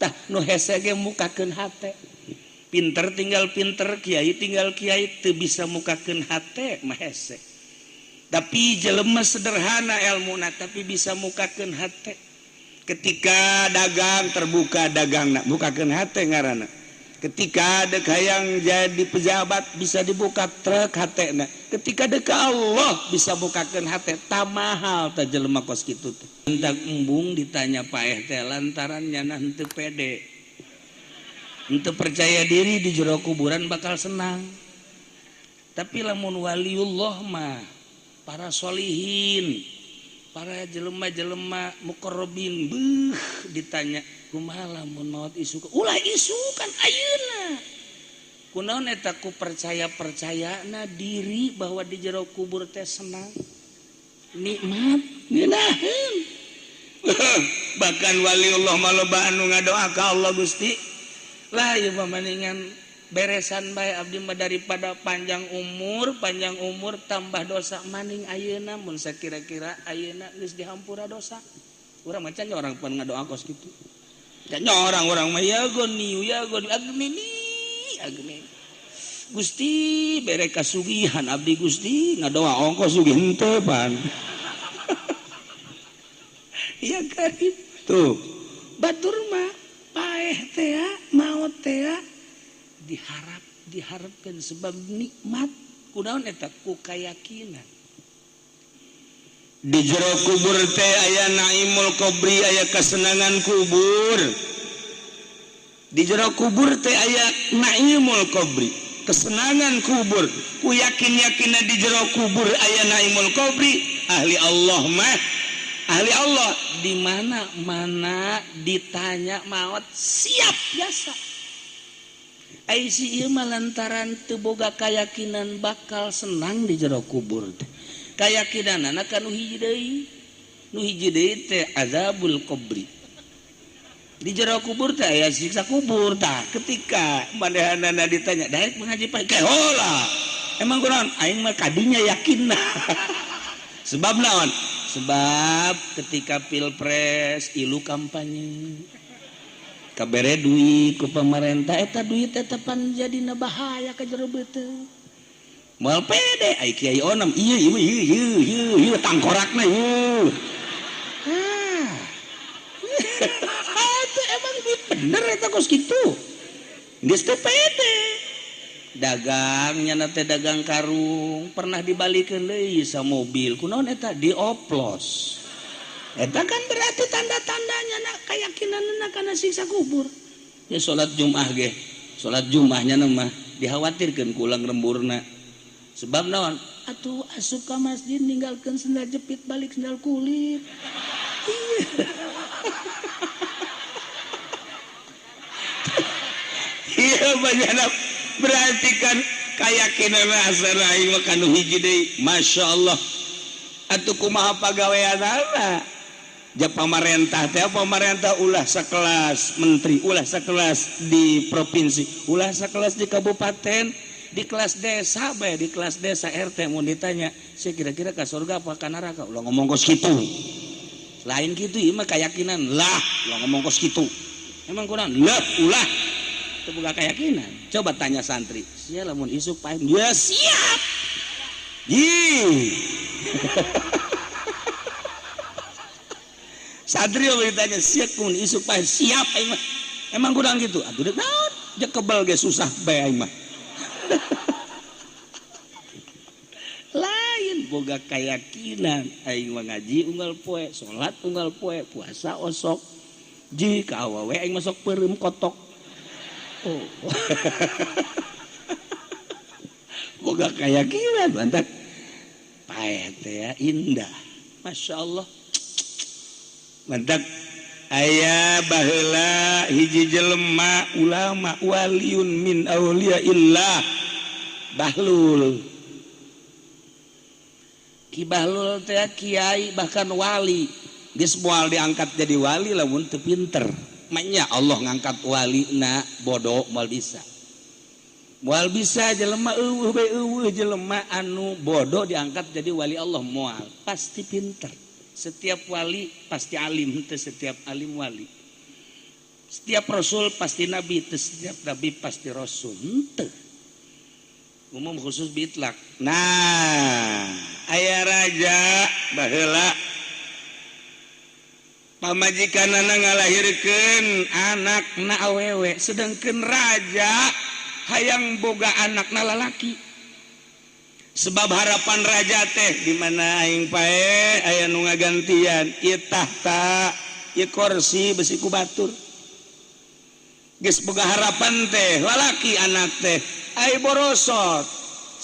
Tah nu hese ge mukakeun hate. Pinter tinggal pinter, kiai tinggal kiai, teu bisa mukakeun hate mah hese. Tapi jelema sederhana elmuna tapi bisa mukakeun hate. Ketika dagang terbuka dagangna, mukakeun hate ngaranna. Ketika dek hayang jadi pejabat bisa dibuka truk hatena. Ketika dek Allah bisa bukakeun hate, tamahal tah jelema kos kitu teh. Entak embung ditanya paeh teh lantaran nyana henteu pede. Henteu percaya diri di jero kuburan bakal senang. Tapi lamun waliullah mah para solihin, para jelema-jelema muqarrabin, beuh ditanya kumaha lamun maot isuk, ulah isukan ayeuna. Kunaon eta ku percaya-percayana diri bahwa di jero kubur teh senang, nikmat, ngeunaheun. Bahkan waliullah mah loba anu ngadoa ka Allah, Gusti lah ieu mah mendingan beresan bae abdi mah daripada panjang umur tambah dosa, maning ayeuna mun sakira-kira ayeuna geus dihampura dosa. Urang mah can orang pan ngadoa kos kitu. Can orang-orang mah ya goni ya goni agni agni. Gusti bere kasugihan abdi Gusti ngadoa ongkos sugih henteu pan. Ya karib tuh. Batur mah paeh teh maot teh diharap diharapkan sebab nikmat kunaon eta ku kayakinan. Di jero kubur teh aya naimul qabri, aya kesenangan kubur. Di jero kubur teh aya naimul qabri, kesenangan kubur. Ku yakin-yakinna di jero kubur aya naimul qabri, ahli Allah mah ahli Allah di mana mana ditanya maot siap biasa. Ai si ieu mah lantaran teu boga kayakinan bakal senang di jero kubur teh. Kayakinanana ka nu hiji deui. Nu hiji deui teh azabul qabri. Di jero kubur teh aya siksa kubur tah. Ketika manehanana ditanya, "Daek mengaji pae?" Heula. Emang kunaon? Aing mah kadinya yakinna. Sebab naon? Sebab ketika pilpres ilu kampanye kabere duit ku pemerintah, eta duit eta pan jadina bahaya ka jero beuteung. Moal pede ai kiai onam, ieu ieu ieu ieu ieu tangkorakna ieu. Ah. Itu emang duit bener eta kos kitu. Geus teu pede. Dagangnya teh dagang karung pernah dibalikeun deui sa mobil. Kunaon eta dioplos. Eta kan berarti tanda-tandanya nak keyakinanna kana siksa kubur. Ya salat Jumat ge, salat Jumatnya mah dikhawatirkeun ku ulang remburna. Sebab naon? Atuh asup ka masjid ninggalkeun sendal jepit balik sendal kulit. Iya banyak berarti kan keyakinan asal aing mah kanu hiji deui. Masya Allah. Atuh kumaha pagaweanana? Ja pamarentah teh pamarentah ulah sakelas menteri, ulah sakelas di provinsi, ulah sakelas di kabupaten, di kelas desa bae, di kelas desa RT mun ditanya, "Sia kira-kira ka surga apa ka neraka?" Ulah ngomong kos kitu. Lain kitu ieu mah keyakinan. Lah, ulah ngomong kos kitu. Emang kurang? Lah, ulah. Teu boga keyakinan. Coba tanya santri, "Sia lamun isuk paeh?" Ya siap. Ih. Santri ditanya, "Siap mun isuk paeh?" Siap aing mah. Emang kurang gitu? Atuh deuk naon? Ja kebel ge susah bae aing mah. Lain boga keyakinan aing mah ngaji unggal poe, salat unggal poe, puasa osok. Ji ka awewe aing mah sok peureum kotok. Oh. Boga keyakinan mantap. Paeh teh indah. Masya Allah. Mantap. Aya baheula hiji jelema ulama waliun min auliyaillah Bahlul. Ki Bahlul teh kiai bahkan wali. Geus moal diangkat jadi wali lamun teu pinter. Maknya Allah ngangkat wali na bodoh moal bisa. Moal bisa jelema eueuh bae eueuh jelema anu bodoh diangkat jadi wali Allah moal, pasti pinter. Setiap wali pasti alim, henteu setiap alim wali. Setiap rasul pasti nabi, setiap nabi pasti rasul. Henteu. Umum khusus biitlaq. Nah, aya raja baheula pamajikanana ngalahirkeun anakna awewe, sedangkan raja hayang boga anakna lalaki. Sebab harapan raja teh di mana aing paeh aya nu ngagantian ieu tahta, ieu kursi besi ku batur. Geus boga harapan teh lalaki anak teh, ai borosot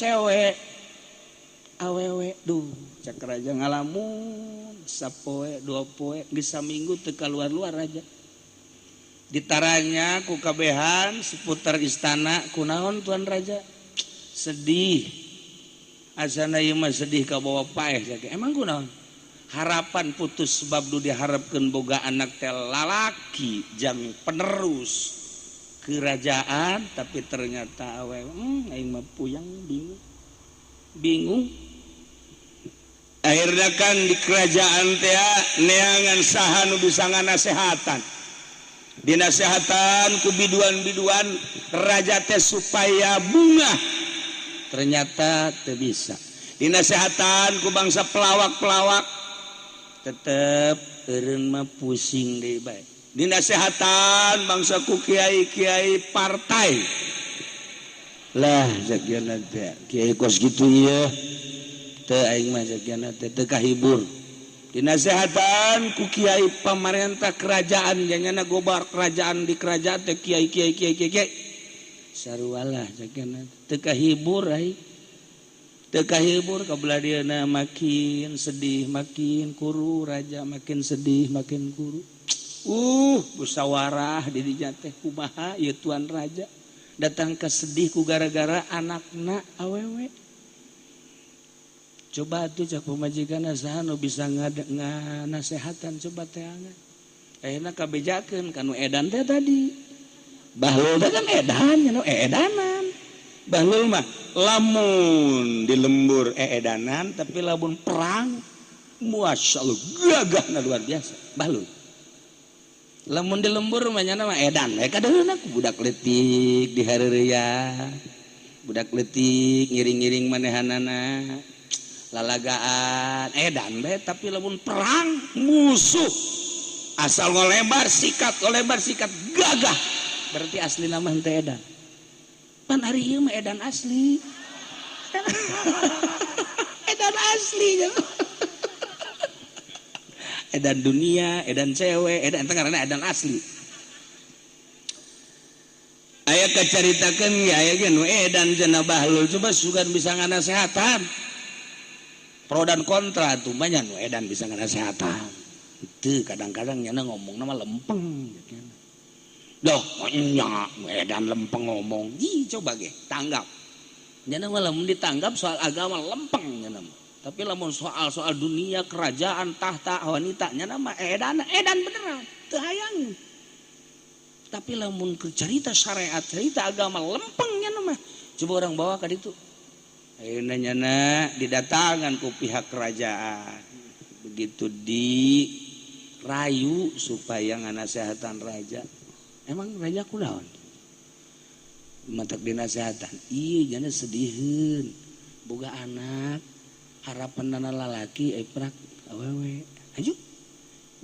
cewek awewe. Duh, cek raja ngalamun sapoe dua poe, geus saminggu teu kaluar-luar raja. Ditaranya ku kabehan seputar istana, kunaon tuan raja? Sedih. Asana ieu mah sedih ka bawa paeh cek. Emang kunaon? Harapan putus sebab du diharapkeun boga anak teh lalaki jang penerus kerajaan, tapi ternyata awewe. Aing mah puyang bingung. Bingung. Akhirnya kan di kerajaan teh neangan saha nu bisa nganasehatan. Dinasehatan ku biduan-biduan raja teh supaya bungah, ternyata teu bisa. Dinasehatan ku bangsa pelawak-pelawak, tetep eureun mah pusing deui bae. Dinasehatan bangsa ku kiai-kiai partai lah, zakiana teh kiai kos kitu ieu teu, aing mah zakiana teh teu kahibur. Dinasehatan ku kiai pamarentah kerajaan, janyana gobar kerajaan, di kerajaan teh kiai kiai kiai kiai kiai sarualah, zakiana teu kahibur, ai teu kahibur ka belah dieuna. Makin sedih makin kuru raja, makin sedih makin kuru. Musyawarah di dinya teh, kumaha ieu tuan raja datang ke sedih ku gara-gara anakna awewe? Coba tuh cak pamajikan, saha nu bisa nganasehatan, coba teangan. Ayeuna kabejakeun kanu edan teh tadi. Bahlul teh kan edan, nya edanan. Bahlul mah lamun di lembur eedanan, tapi lamun perang masyaallah gagahna luar biasa. Bahlul. Lamun di lembur mah nya mah edan we kadeuna ku budak leutik dihareureuyah. Budak leutik ngiring-ngiring manehanana lalagaan edan bae, tapi lamun perang musuh asal ngolebar sikat, ngolebar sikat, gagah. Berarti asli nama henteu edan. Pan ari ieu mah edan asli, edan asli, edan dunia, edan cewek, edan teh ngaranna edan asli. Aya kacaritakeun ge, aya ge nu edan cenah bahlul, coba sugan bisa nganasehatan. Pro dan kontra tuh banyak, nu edan bisa nganasehatan. Itu kadang-kadang nyana ngomong nama lempeng. Doh, nya nu edan lempeng ngomong. Ih, coba ge tanggap. Nyana mah lamun ditanggap soal agama lempeng nyana mah. Tapi lamun soal-soal dunia, kerajaan, tahta, wanita, nyana mah edan, edan beneran, teu hayang. Tapi lamun ke cerita syariat, cerita agama lempeng nyana mah. Coba orang bawa ka ditu. Ayeuna nyana didatangan ku pihak kerajaan. Begitu dirayu supaya nganasehatan raja. Emang raja kunaon? Matak dinasehatan. Iya, jana sediheun. Boga anak, harapan nana lalaki, eh prak awewe. Aju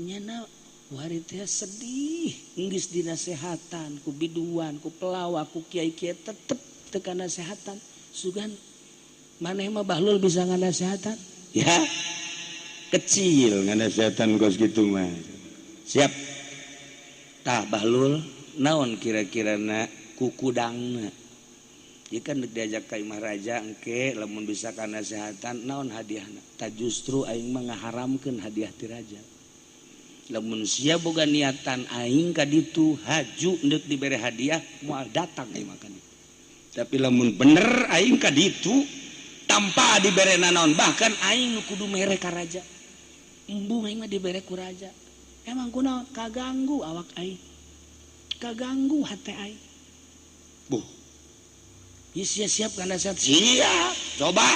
nyana wari teh sedih, geus dinasehatan ku biduan, ku pelawak, ku kiai-kiai, tetep teu kanasehatan. Sugan maneh mah bahlul bisa nganasehatan? Ya, kecil nganasehatan kos kitu mah. Siap. Tah bahlul, naon kira-kira na kukudangna? Ieu kan dek diajak ka imah raja engke lamun bisa kanasehatan, naon hadiahna? Tah, justru aing mah ngaharamkeun hadiah ti raja. Lamun sia boga niatan aing ka ditu haju deuk dibere hadiah, moal datang aing mah ka ditu. Tapi lamun bener aing ka ditu tanpa dibere nanaon, bahkan aing nu kudu mere ka raja. Embung aing mah dibere ku raja. Emang kunaon? Kaganggu awak aing. Kaganggu hate aing. Buh. Ieu sia siap kana sehat? Siap. Coba.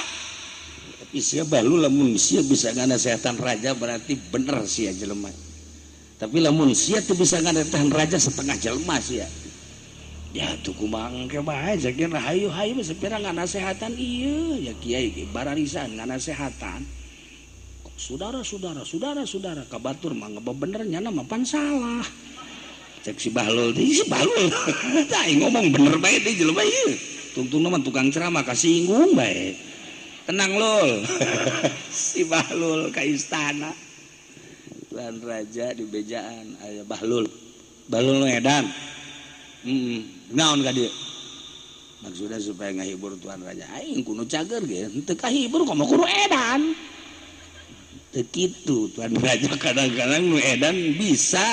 Tapi sia balu lamun sia bisa nganasehatan raja berarti bener sia jelema. Tapi lamun sia teu bisa ngarentahan raja setengah jelema sia. Ya tuh kumaha engke bae ceuk hayu hayu sepira nganasehatan ieu ya kiai ge bararisan nganasehatan. Saudara-saudara, saudara-saudara ka batur mah bener nyana mah pan salah. Cek si Bahlul, si Bahlul. Tah ngomong bener bae deui jelema ieu. Tungtungna mah tukang ceramah kasinggung bae. Tenang lul. Si Bahlul ka istana. Tuan Raja di bejaan aya Bahlul. Bahlul nu edan. Naon ka dieu? Maksudnya supaya ngahibur Tuan Raja. Aing kudu cager ge, henteu kahibur komo kudu edan. Teu kitu Tuan Raja kadang-kadang nu edan bisa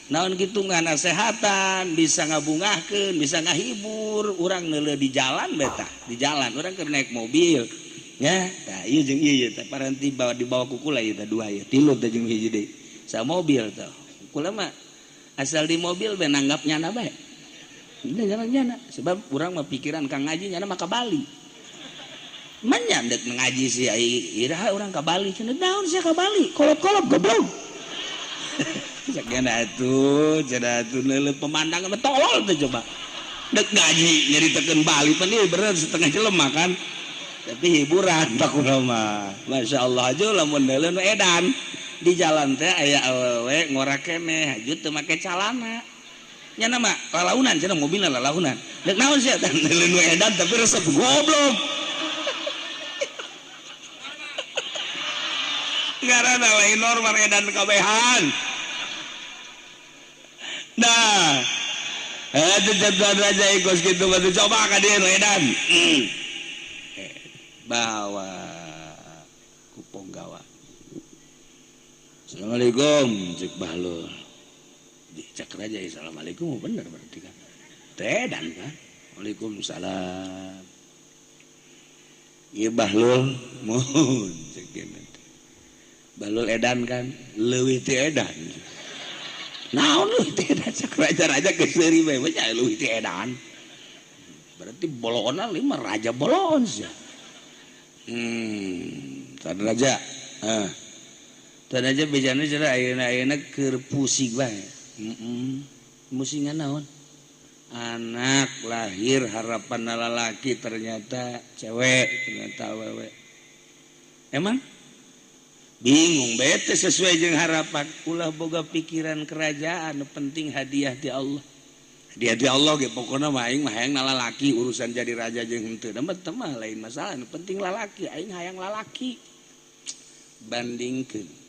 naon kitu nganasehatan, bisa ngabungahkeun, bisa ngahibur. Urang neuleuh di jalan beta, di jalan urang keur naik mobil. Ya, tah ieu jeung ieu teh paranti bawa dibawa ku kula ieu teh dua ieu, tilu teh jeung hiji deui. Sa mobil teh. Kula mah asal di mobil be nanggap nyana bae. Udah jalan nyana, sebab urang mah pikiran kang ngaji nyana mah ka Bali. Manya dek ngaji si ai iraha urang ka Bali cenah naon sia ka Bali? Kolot-kolot goblok. Cek nya atuh, cenah atuh neuleuh pemandangan mah tolol teh coba. Dek ngaji nyaritakeun Bali pan ieu bener setengah jelema kan. Tapi hiburan tak mah. Masya Allah aja lamun neuleuh nu edan. Di jalan teh aya awewe ngora keneh haju teu make calana. Nya mah lalaunan cenah mobilna lalaunan. Dek naon sia teh neuleuh nu edan tapi resep goblok. Ngaranna lain normal edan kabehan. Nah, eta tuan raja ikos kitu batu coba ka dieu nu edan. Bawa ku ponggawa. Assalamualaikum cek Bahlul. Cek raja assalamualaikum bener berarti kan. Teh edan kan. Waalaikumsalam. Ieu Bahlul mohon cek dia. Bahlul edan kan, leuwih ti edan. Naon leuwih ti edan cek raja-raja geus seuri bae mah leuwih ti edan. Berarti boloona lima raja boloon sia. Tuan raja. Tuan raja bejana cenah ayeuna-ayeuna keur pusing bae. Musingan naon? Anak lahir harapan lalaki ternyata cewek, ternyata awewe. Emang bingung bete sesuai jeung harapan. Ulah boga pikiran kerajaan, penting hadiah ti Allah. Hadiah ti Allah ge pokona mah aing mah hayang lalaki, urusan jadi raja jeung henteu da mah lain masalah, penting lalaki, aing hayang lalaki. Bandingkeun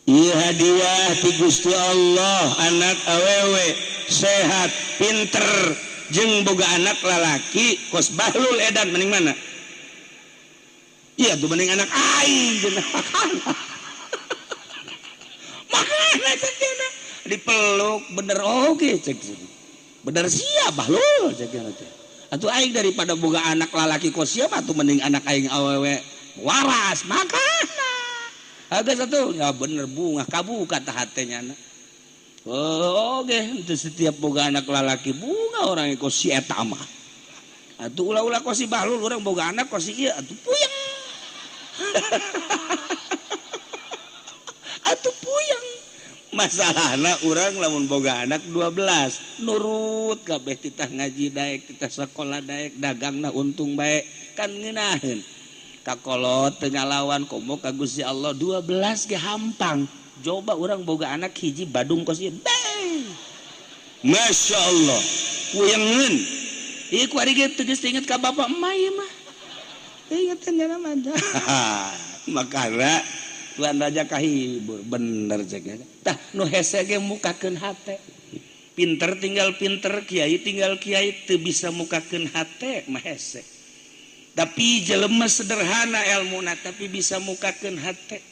ieu hadiah ti Gusti Allah, anak awewe sehat, pinter jeung boga anak lalaki kos Bahlul edan mending mana? Iya tuh mending anak aing jeung makana. Makana cek cenah dipeluk bener oge cek. Bener sia Bahlul cek cenah teh. Atuh aing daripada boga anak lalaki kos sia mah atuh mending anak aing awewe waras makana. Agak satu ya bener bunga kabuka tah hatenya na. Oh, oge henteu setiap boga anak lalaki bunga orang kos si eta mah. Atuh ulah-ulah kos si Bahlul urang boga anak kos si ieu atuh puyeng. Atuh puyeng. Masalahna urang lamun boga anak 12 nurut kabeh titah ngaji daek, titah sakola daek, dagangna untung bae kan ngeunaheun. Kakolot teu ngalawan komo ka Gusti Allah 12 ge hampang. Coba urang boga anak hiji badung kos ieu. Masya Allah. Puyengeun. Ieu ku ari ge teu geus inget ka bapak emak ieu mah. Ingetan nyana mah. Makana Tuan Raja kahibur bener cek. Tah nu hese ge mukakeun hate. Pinter tinggal pinter, kiai tinggal kiai teu bisa mukakeun hate mah hese. Tapi jelema sederhana elmuna tapi bisa mukakeun hate.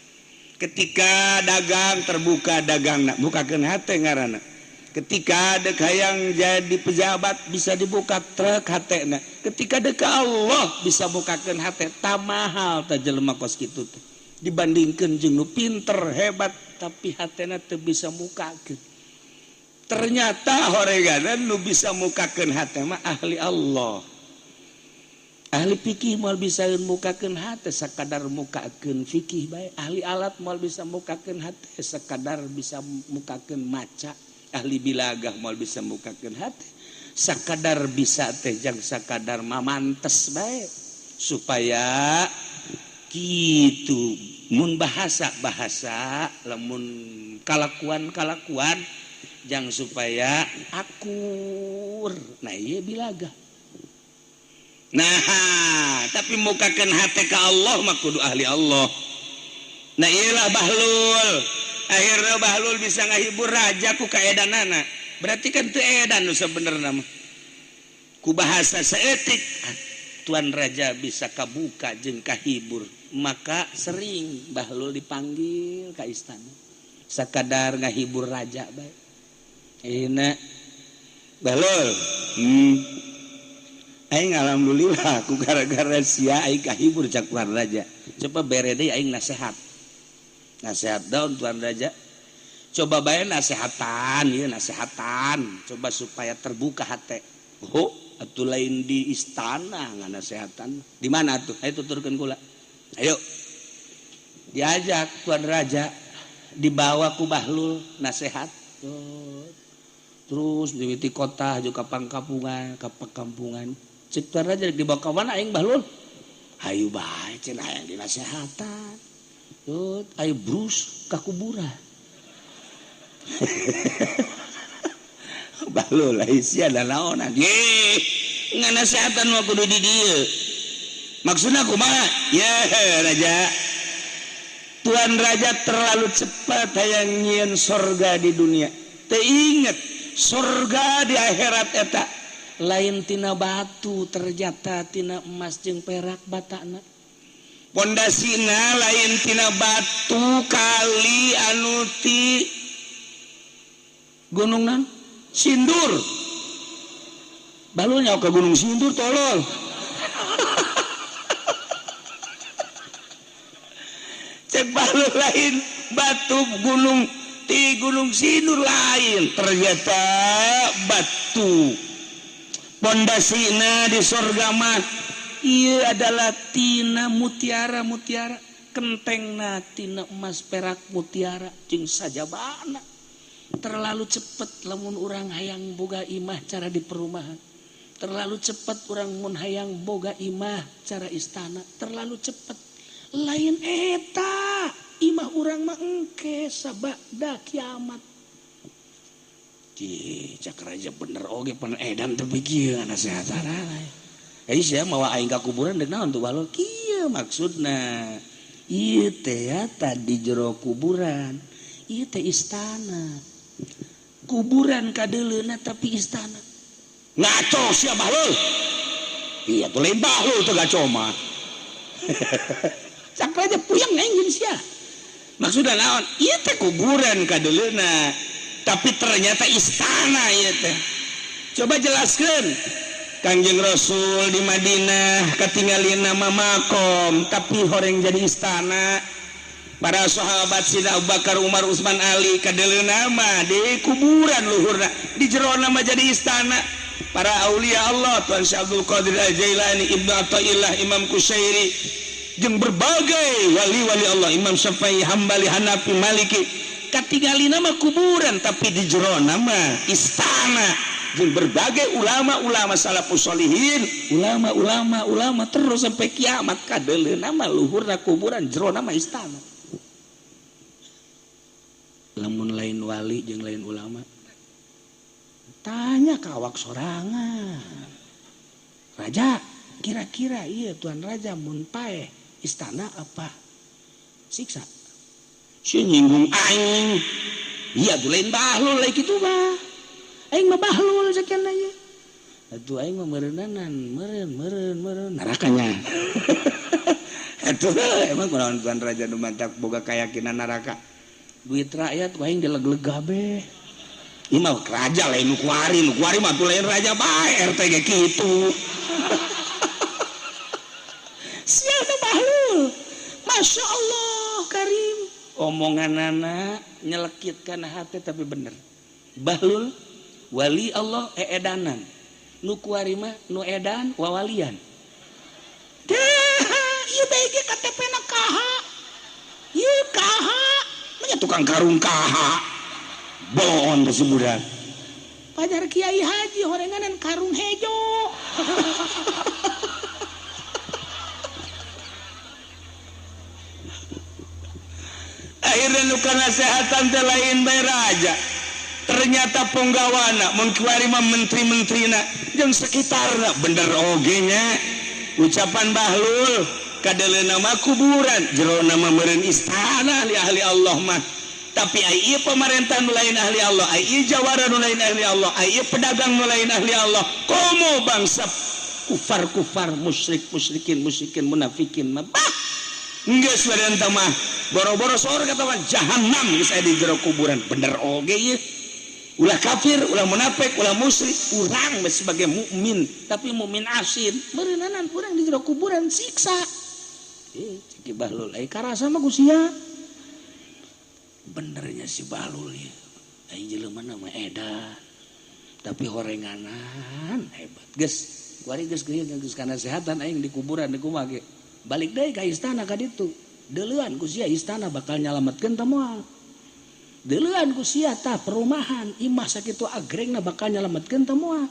Ketika dagang terbuka dagangna, mukakeun hate ngaranna. Ketika dek hayang jadi pejabat bisa dibuka truk hatena. Ketika dek Allah bisa bukakeun hate, tamahal tah jelema kos kitu teh. Dibandingkeun jeung nu pinter hebat tapi hatena teu bisa mukakeun. Ternyata horeganan nu bisa mukakeun hate mah ahli Allah. Ahli fikih moal bisa mukakeun hate sakadar mukakeun fikih bae. Ahli alat moal bisa mukakeun hate sakadar bisa mukakeun maca. Ahli bilagah moal bisa mukakeun hate sakadar bisa teh jang sakadar mamantes bae supaya gitu. Mun bahasa-bahasa lamun kalakuan-kalakuan jang supaya akur. Nah ieu bilagah. Nah, tapi mukakeun hate ka Allah mah kudu ahli Allah. Nah iyalah Bahlul. Akhirnya Bahlul bisa ngahibur raja ku kaedanana. Berarti kan teu edan nu sabenerna mah. Ku bahasa saeutik tuan raja bisa kabuka jeung kahibur. Maka sering Bahlul dipanggil ka istana. Sakadar ngahibur raja bae. Euna Bahlul. Aing alhamdulillah ku gara-gara sia aing kahibur cak tuan raja. Coba bere deui aing nasehat. Nasehat daun tuan raja. Coba bae nasehatan, ieu nasehatan. Coba supaya terbuka hate. Oh, atuh lain di istana nganasehatan. Di mana atuh? Ayo tuturkeun kula. Ayo. Diajak tuan raja dibawa ku Bahlul nasehat. Terus mimiti kota juga pangkampungan, ka pakampungan. Cek tuan raja dibawa ka mana aing Bahlul? Hayu bae cenah hayang dinasehatan. Tut, ayo brus ka kuburan. Bahlul ai sia da naonan? Ye, nganasehatan mah kudu di dieu. Maksudna kumaha? Ye, raja. Tuan raja terlalu cepat hayang nyieun sorga di dunia. Teu inget sorga di akhirat eta lain tina batu ternyata tina emas jeung perak batana. Pondasina lain tina batu kali anu ti gunung nan Sindur. Balulnya ke Gunung Sindur tolol. Cek balul lain batu gunung ti Gunung Sindur lain ternyata batu pondasina di sorga mah ieu adalah tina mutiara-mutiara, kentengna tina emas perak mutiara jeung sajabana. Terlalu cepet lamun urang hayang boga imah cara di perumahan, terlalu cepet urang mun hayang boga imah cara istana, terlalu cepet. Lain eta imah urang mah engke sabada kiamat. Cih, cak raja bener oge pan edan teu kieu nasehatan. Eh sia mawa aing ka kuburan deuk naon tuh Bahlul? Kieu maksudna. Ieu teh tadi jero kuburan, ieu teh istana. Kuburan kadeuleuna tapi istana. Ngaco sia Bahlul. Iya tuh lain Bahlul teh ngaco mah. Cak raja puyeng aing sia. Maksudna naon? Ieu teh kuburan kadeuleuna, tapi ternyata istana ieu teh. Coba jelaskeun. Kangjeng Rasul di Madinah katingalin nama makom tapi horeng jadi istana. Para sahabat Sina Abu Bakar, Umar, Utsman, Ali kadeuleuna mah di kuburan luhurna, di jerona mah jadi istana. Para aulia Allah, Tuan Syekh Abdul Qadir Al-Jailani, Ibnu Athaillah, Imam Kusyairi, jeung berbagai wali-wali Allah, Imam Syafi'i, Hambali, Hanafi, Maliki, katingalina mah kuburan tapi di jerona mah istana. Jeung berbagai ulama-ulama salafus sholihin, ulama-ulama ulama terus sampai kiamat kadeuleuna mah luhurna kuburan, jerona mah istana. Lamun lain wali jeung lain ulama, tanya ka awak sorangan. Raja, kira-kira iya tuan raja mun paeh istana apa siksa? Si nyinggung aing. Iya tuh lain Bahlul lain kitu mah. Aing mah Bahlul sakian aya. Atuh aing mah meureunanan, meureun meureun meureun narakanya. Atuh emang kunaon tuan raja nu mantak boga keyakinan neraka. Duit rakyat aing dileg-leg gabe. Ieu mah raja lain nu kuari mah tuh lain raja bae RT ge kitu. Siapa Bahlul? Masya Allah Karim. Omonganana nyelekit kana hati tapi bener. Bahlul wali Allah eedanan. Nu kuari mah nu edan wawalian. Ieu bae ge KTP na kaha. Ieu kaha. Manya tukang karung kaha. Bohong teh si budak. Pajar Kiai Haji horenganan karung hejo. Akhirnya nu kanasehatan teh lain bae raja. Ternyata punggawana mun kiwari mah menteri-menterina jeung sekitarna bener oge nya. Ucapan Bahlul kadeleuna mah kuburan, jerona mah meureun istana ahli-ahli Allah mah. Tapi ai ieu pemerintah nu lain ahli Allah, ai ieu jawara nu lain ahli Allah, ai ieu pedagang nu lain ahli Allah. Komo bangsa kufar-kufar, musyrik, musyrikin, musyrikin, munafikin mah. Bah, geus we tah mah boro-boro sorga mah jahanam geus aya di jero kuburan. Bener oge ieu. Ulah kafir, ulah munafik, ulah musyrik, urang sebagai mukmin, tapi mukmin asin, meureunanan urang di jero kuburan siksa. Cek Bahlul, ai karasa mah ku sia. Benernya si Bahlul ya. Ai jelema mah edan. Tapi horenganan hebat. Geus, kuari geus geus kana sehatan aing di kuburan di kumaha ge. Balik deui ka istana ka ditu. Deuleuan ku sia istana bakal nyalametkeun teh moal. Deuleuan ku sia tah perumahan imah sakitu agrengna bakal nyalametkeun teh moal.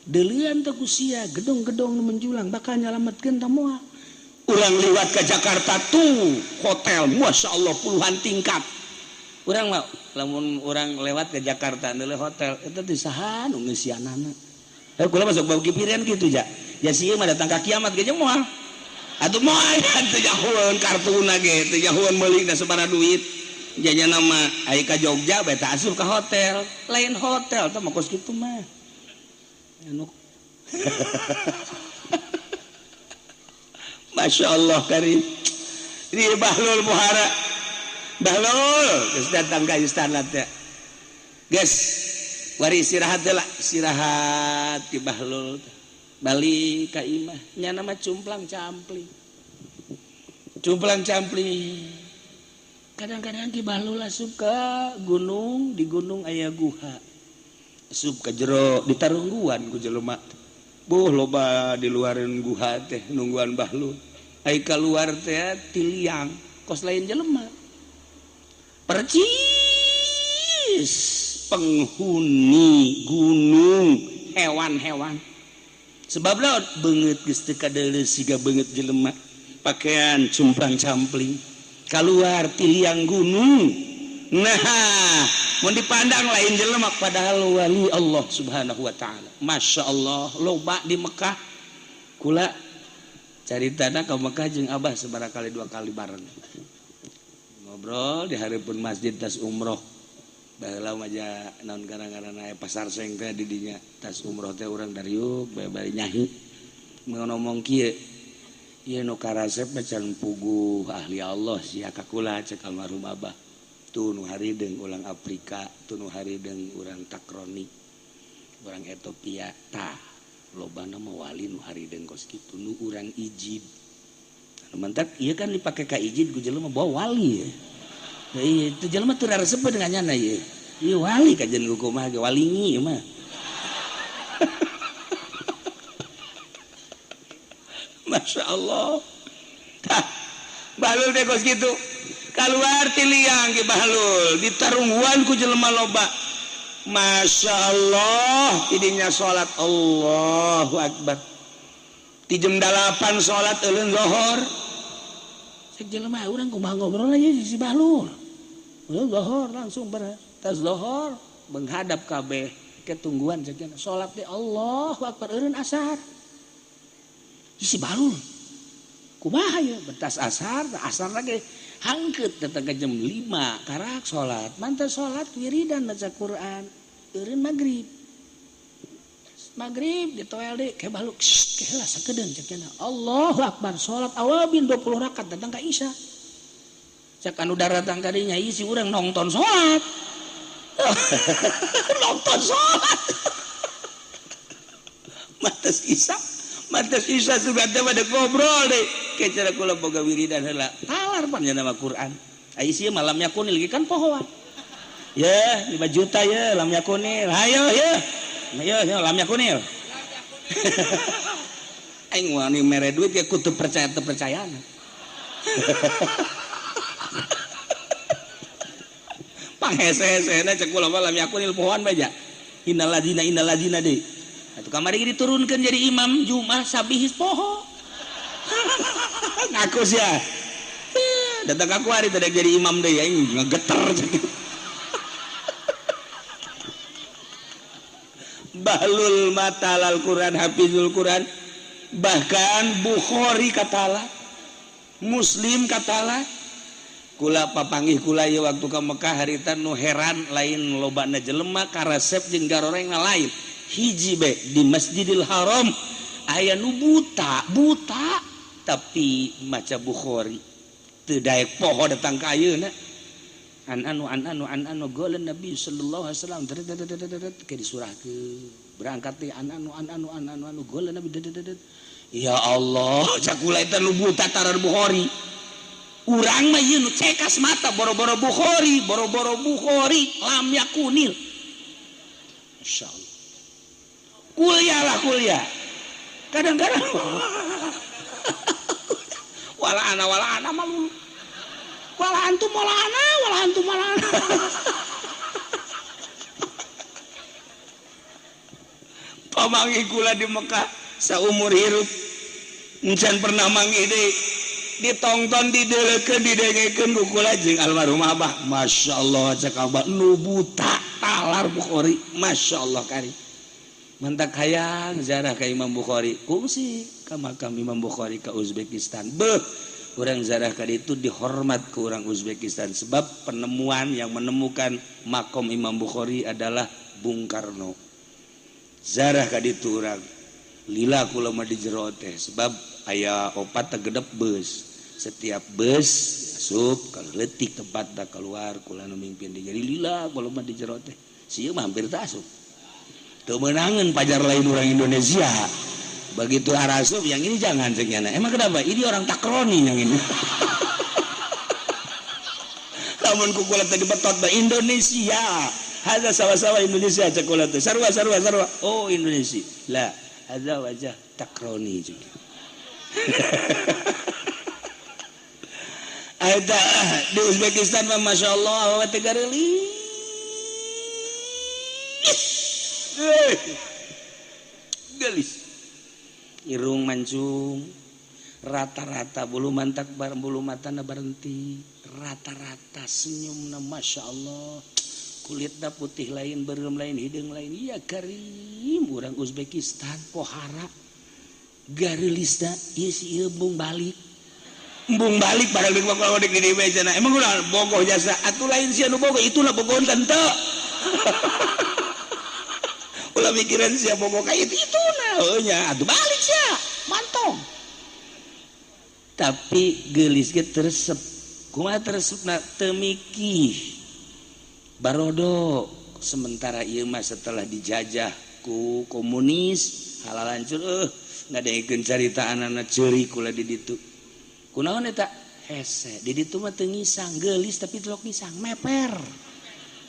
Deuleuan teh ku sia gedong-gedong nu menjulang bakal nyalametkeun teh moal. Urang liwat ke Jakarta tuh hotel Masya Allah puluhan tingkat. Urang mah lamun urang lewat ke Jakarta deuleu hotel eta teh saha nu ngeusianana. Heuh kula masuk bau kipirian kitu ja. Ya sieun mah datang ka kiamat ge jeung moal. Atuh moal teu jahueun kartuna ge teu jahueun meuli da sabaraha duit. Jajana mah ai ka Jogja bae teh asup ka hotel. Lain hotel teh mah kos kitu mah. Anu Masya Allah karim. Ini Bahlul Muhara. Bahlul geus datang ka istana teh. Geus wari istirahat teh lah, istirahat di Bahlul. Balik ka imah, nya nama cumplang campling. Cumplang campling. Kadang-kadang Ki Bahlul asup ka gunung, di gunung aya guha. Asup ka jero ditarungguan ku jelema. Buh loba di luareun guha teh nungguan Bahlul. Ai kaluar teh tiliang kos lain jelema. Percis penghuni gunung hewan-hewan. Sebab laut beungeut geus teu kadeuleu siga beungeut jelema. Pakaian cumplang-campling kaluar tiliang gunung. Nah, mun dipandang lain jelema padahal wali Allah Subhanahu wa taala. Masya Allah loba di Mekah. Kula caritana ka Mekah jeung Abah sabaraha kali dua kali bareng. Ngobrol di hareupeun masjid tas umroh. Baheula mah ja naon gara-garana aya pasar seng teh di dinya tas umroh teh urang dariuk bae bari nyahi. Mun ngomong kieu, ieu nu karasep mah can puguh ahli Allah sia ka kula cek almarhum Abah. Tuh nu harideung urang Afrika, tuh nu harideung urang Takroni, urang Ethiopia tah lobana mah wali nu harideung kos kitu nu urang ijid. Anu mantak ieu kan dipake ka ijid ku jelema bawa wali ya. Ieu teu jelema teu raresep dengan nyana ieu. Ieu wali kajen ku kumaha ge walingi ieu mah. Masya Allah. Tah Bahlul teh kos kitu. Kaluar ti liang Ki Bahlul ditarungguan ku jelema loba. Masya Allah tidinya salat Allahu Akbar. Ti jam 8 salat euleun lohor. Cek jelema urang kumaha ngobrol aja si Bahlul. Euleun lohor langsung tas lohor menghadap kabeh ketungguan cek salat teh Allahu Akbar euleun asar. Si Bahlul kumaha ye betas asar, asar lagi hangkeut datang ke jam 5 karak salat, mantas salat wiridan baca Quran, eureun magrib. Magrib ditoel deui ke Bahlul, keheula sakedeung cek cenah. Allahu Akbar salat awabin 20 rakaat datang ka Isya. Cek anu daratang ka dinya ieu si urang nonton salat. Nonton salat. Mantas Isya. Mantas Isya sudah teh pada ngobrol deh. Kecara kula boga wiridan heula. Talar pan nama Quran. Ai sieun malam yakunil ge kan pohoan. Ya, 5 juta ya lam yakunil. Hayo ya. Ayo ya lam yakunil. Aing wani mere duit ge kudu percaya teu percayana. Panghese-hesena cek kula mah lam yakunil pohoan bae ja. Innalladzina innalladzina deui. Atuh kamari diturunkeun jadi imam Jumat sabihis poho. Ngaku sia. Datang aku hari tadi jadi imam deui aing ngegeter cek. Bahlul matalal Quran, hafizul Quran, bahkan Bukhari katala, Muslim katala. Kula papanggih kula ieu waktu ka Mekah harita nu heran lain lobana jelema karesep jeung garorengna lain. Hiji be di Masjidil Haram aya nu buta, buta tapi maca Bukhari. Teu daek poho datang ka ayeuna. An anu an anu an anu golan Nabi sallallahu alaihi wasallam ke disurahkeun. Berangkat teh an anu an anu an anu anu golan Nabi. Ya Allah, cak kula eta nu buta tarar Bukhari. Urang mah ieu nu cekas mata boro-boro Bukhari, boro-boro Bukhari lam yakunil. Masyaallah. Kuliah lah kuliah. Kadang-kadang wala ana malu. Wala antum wala ana, wala antum wala ana. Pamanggih kula di Mekah saumur hirup encan pernah manggih deui. Ditongton didelekeun didengekeun ku kula jeung almarhum Abah. Masya Allah cek Abah nu buta talar Bukhari. Masya Allah kari. Mantak hayang ziarah ka Imam Bukhari. Kungsi ka makam Imam Bukhari ka Uzbekistan. Beuh, urang ziarah ka ditu dihormat ku urang Uzbekistan sebab penemuan yang menemukan makom Imam Bukhari adalah Bung Karno. Ziarah ka ditu urang lila kula mah di jero teh sebab aya opat tegedep bus. Setiap bus asup kalau leutik tempat da keluar kula nu mimpin di jadi lila kula mah di jero teh. Sieun mah hampir teu asup. Teu meunangeun pajar lain urang Indonesia. Begitu arasup yang ini jangan cek nyana. Emang kenapa? Ini orang takroni yang ini. Lamun ku kula teh dibetot ba Indonesia. Hadza sawa-sawa Indonesia cek kula teh. Sarua sarua sarua. Oh Indonesia. Lah, hadza wajah takroni juga. Ada di Uzbekistan mah Masya Allah awewe teh gareulis. Gelis. Irung mancung, rata-rata bulu mantak bulu matana berhenti, rata-rata senyumna Masya Allah. Kulitna putih lain, berem lain, hidung lain. Ya karim urang Uzbekistan pohara. Gareulisna ieu si ieu embung balik. Embung balik padahal deuk kalau deuk di dieu cenah. Emang ulah bogoh jasa atuh lain sia nu bogoh itulah bogoh teu. Ulah mikiran sia bogoh ka itu ituna heuh nya atuh balik sia mantong. Tapi geulis ge teresep. Kumaha teresepna teu mikih. Barodo sementara ieu mah setelah dijajah ku komunis halalancur ngadengekeun carita anana ceurik kula di ditu. Kunaon eta? Hese. Di ditu mah teu ngisang, geulis tapi telok ngisang, meper.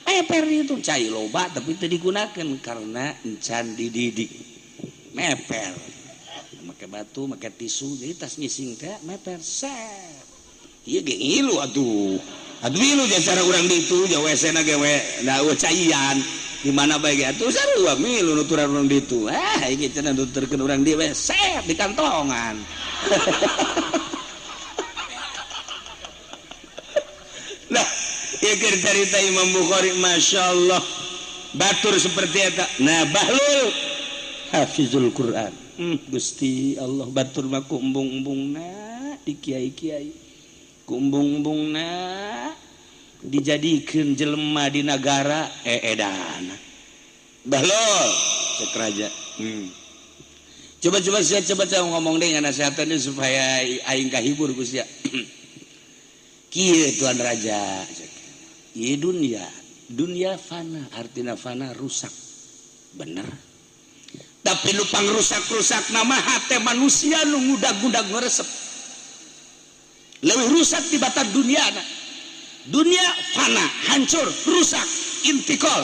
Meper itu cai loba tapi teu digunakeun karena encan dididik. Meper. Make batu, make tisu, jadi tas ngising teh meper set. Ieu ge ngilu atuh. Atuh ngilu cara urang ditu, ja WC na ge we da caian. Di mana bae ge atuh sarua milu nuturan urang ditu. Ah, iki cenah nuturkeun urang dieu we set di kantongan. Nah, ieu keur carita Imam Bukhari Masya Allah. Batur seperti eta. Nah, Bahlul hafizul Quran. Gusti Allah batur mah ku embung-embungna di kiai-kiai. Ku embung-embungna dijadikeun jelema di nagara eedana. Bahlul cek raja. Coba-coba sia coba ngomong deh ngasihatan supaya aing kahibur ku sia. Kieu tuan raja. Ieu dunia, dunia fana, artina fana rusak. Bener. Tapi lu pangrusak-rusak nama hate manusia nu ngudag-ngudag ngeresep. Leuwih rusak tibatan dunia na. Dunia fana, hancur, rusak, intikal.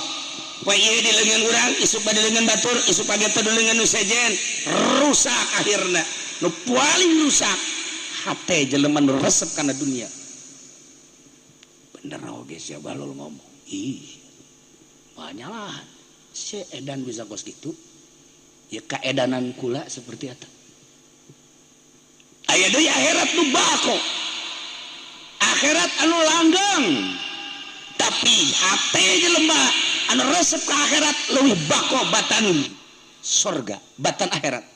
Poe ieu di leungeun urang, isuk di leungeun batur, isuk pagi teh di leungeun nu sejen, rusak akhirna. Nu paling rusak Hate jelema nu resep kana dunia. Bener oge sia Bahlul ngomong. Ih, banyalahan si edan bisa kos gitu ya, keedanan kula seperti eta. Aya deui akhirat nu bako, akhirat anu langgeng, tapi hate jelema anu resep ke akhirat leuwih bako batan sorga, batan akhirat.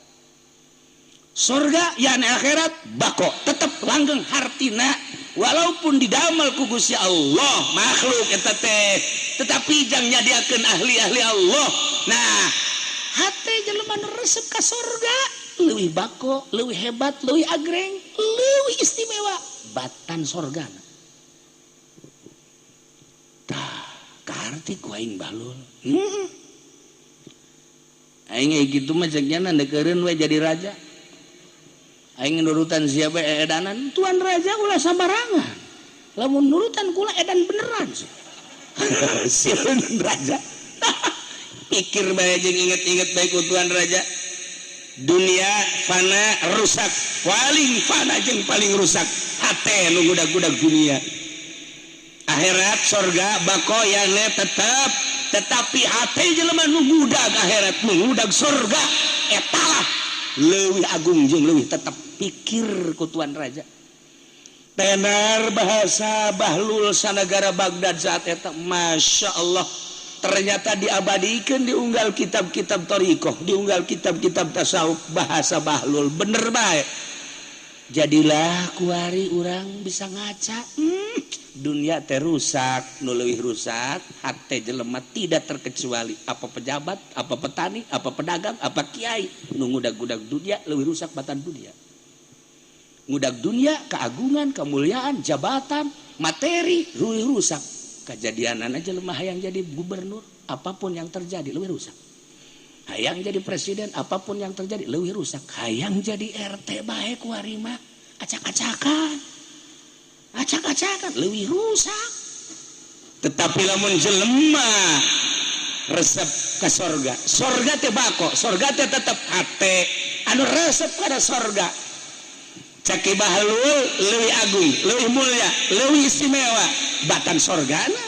Sorga yani akhirat bako, tetep langgeng hartina, walaupun didamel ku Gusti Allah makhluk eta teh, tetapi jang nyadiakeun ahli-ahli Allah. Nah, hate jelema nu resep ka sorga leuwih bako, leuwih hebat, leuwih agreng, leuwih istimewa batan sorga. Tah, kaharti ku aing Bahlul. Aing gitu mah ceknya ndekeureun we jadi raja. Aing nurutan siapa edanan tuan raja ulah sambarangan, lamun nurutan kula edan beneran sieun raja. Pikir bae jeung inget-inget bae ku tuan raja. Dunia fana, rusak, paling fana jeung paling rusak hate nu gudag-gudag dunia. Akhirat sorga bako yang tetap, tetapi hate jelema nu gudag akhirat, nu gudag sorga, etalah leuwih agung jeung leuwih tetap. Pikir ku tuan raja, tenar bahasa Bahlul sanagara Baghdad saat eta. Masya Allah, ternyata diabadikan, diunggal kitab-kitab thoriqoh, diunggal kitab-kitab tasawuf, bahasa Bahlul bener baik. Jadilah kuari urang bisa ngaca, dunia teh rusak, nu leuwih rusak hate jelema, tidak terkecuali apa pejabat, apa petani, apa pedagang, apa kiai. Nu ngudag-gudag dunia leuwih rusak batan dunia. Ngudag dunia, keagungan, kemuliaan, jabatan, materi leuwih rusak. Kejadianan aja lemah yang jadi gubernur, apapun yang terjadi leuwih rusak. Hayang jadi presiden, apapun yang terjadi leuwih rusak. Hayang jadi RT bae kuari mah acak-acakan, acak-acakan, leuwih rusak. Tetapi lamun jelema resep ke sorga, sorga teh bako, sorga teh tetep. Hate anu resep pada sorga, cek Ki Bahlul, leuwih agung, leuwih mulia, leuwih istimewa batan sorgana.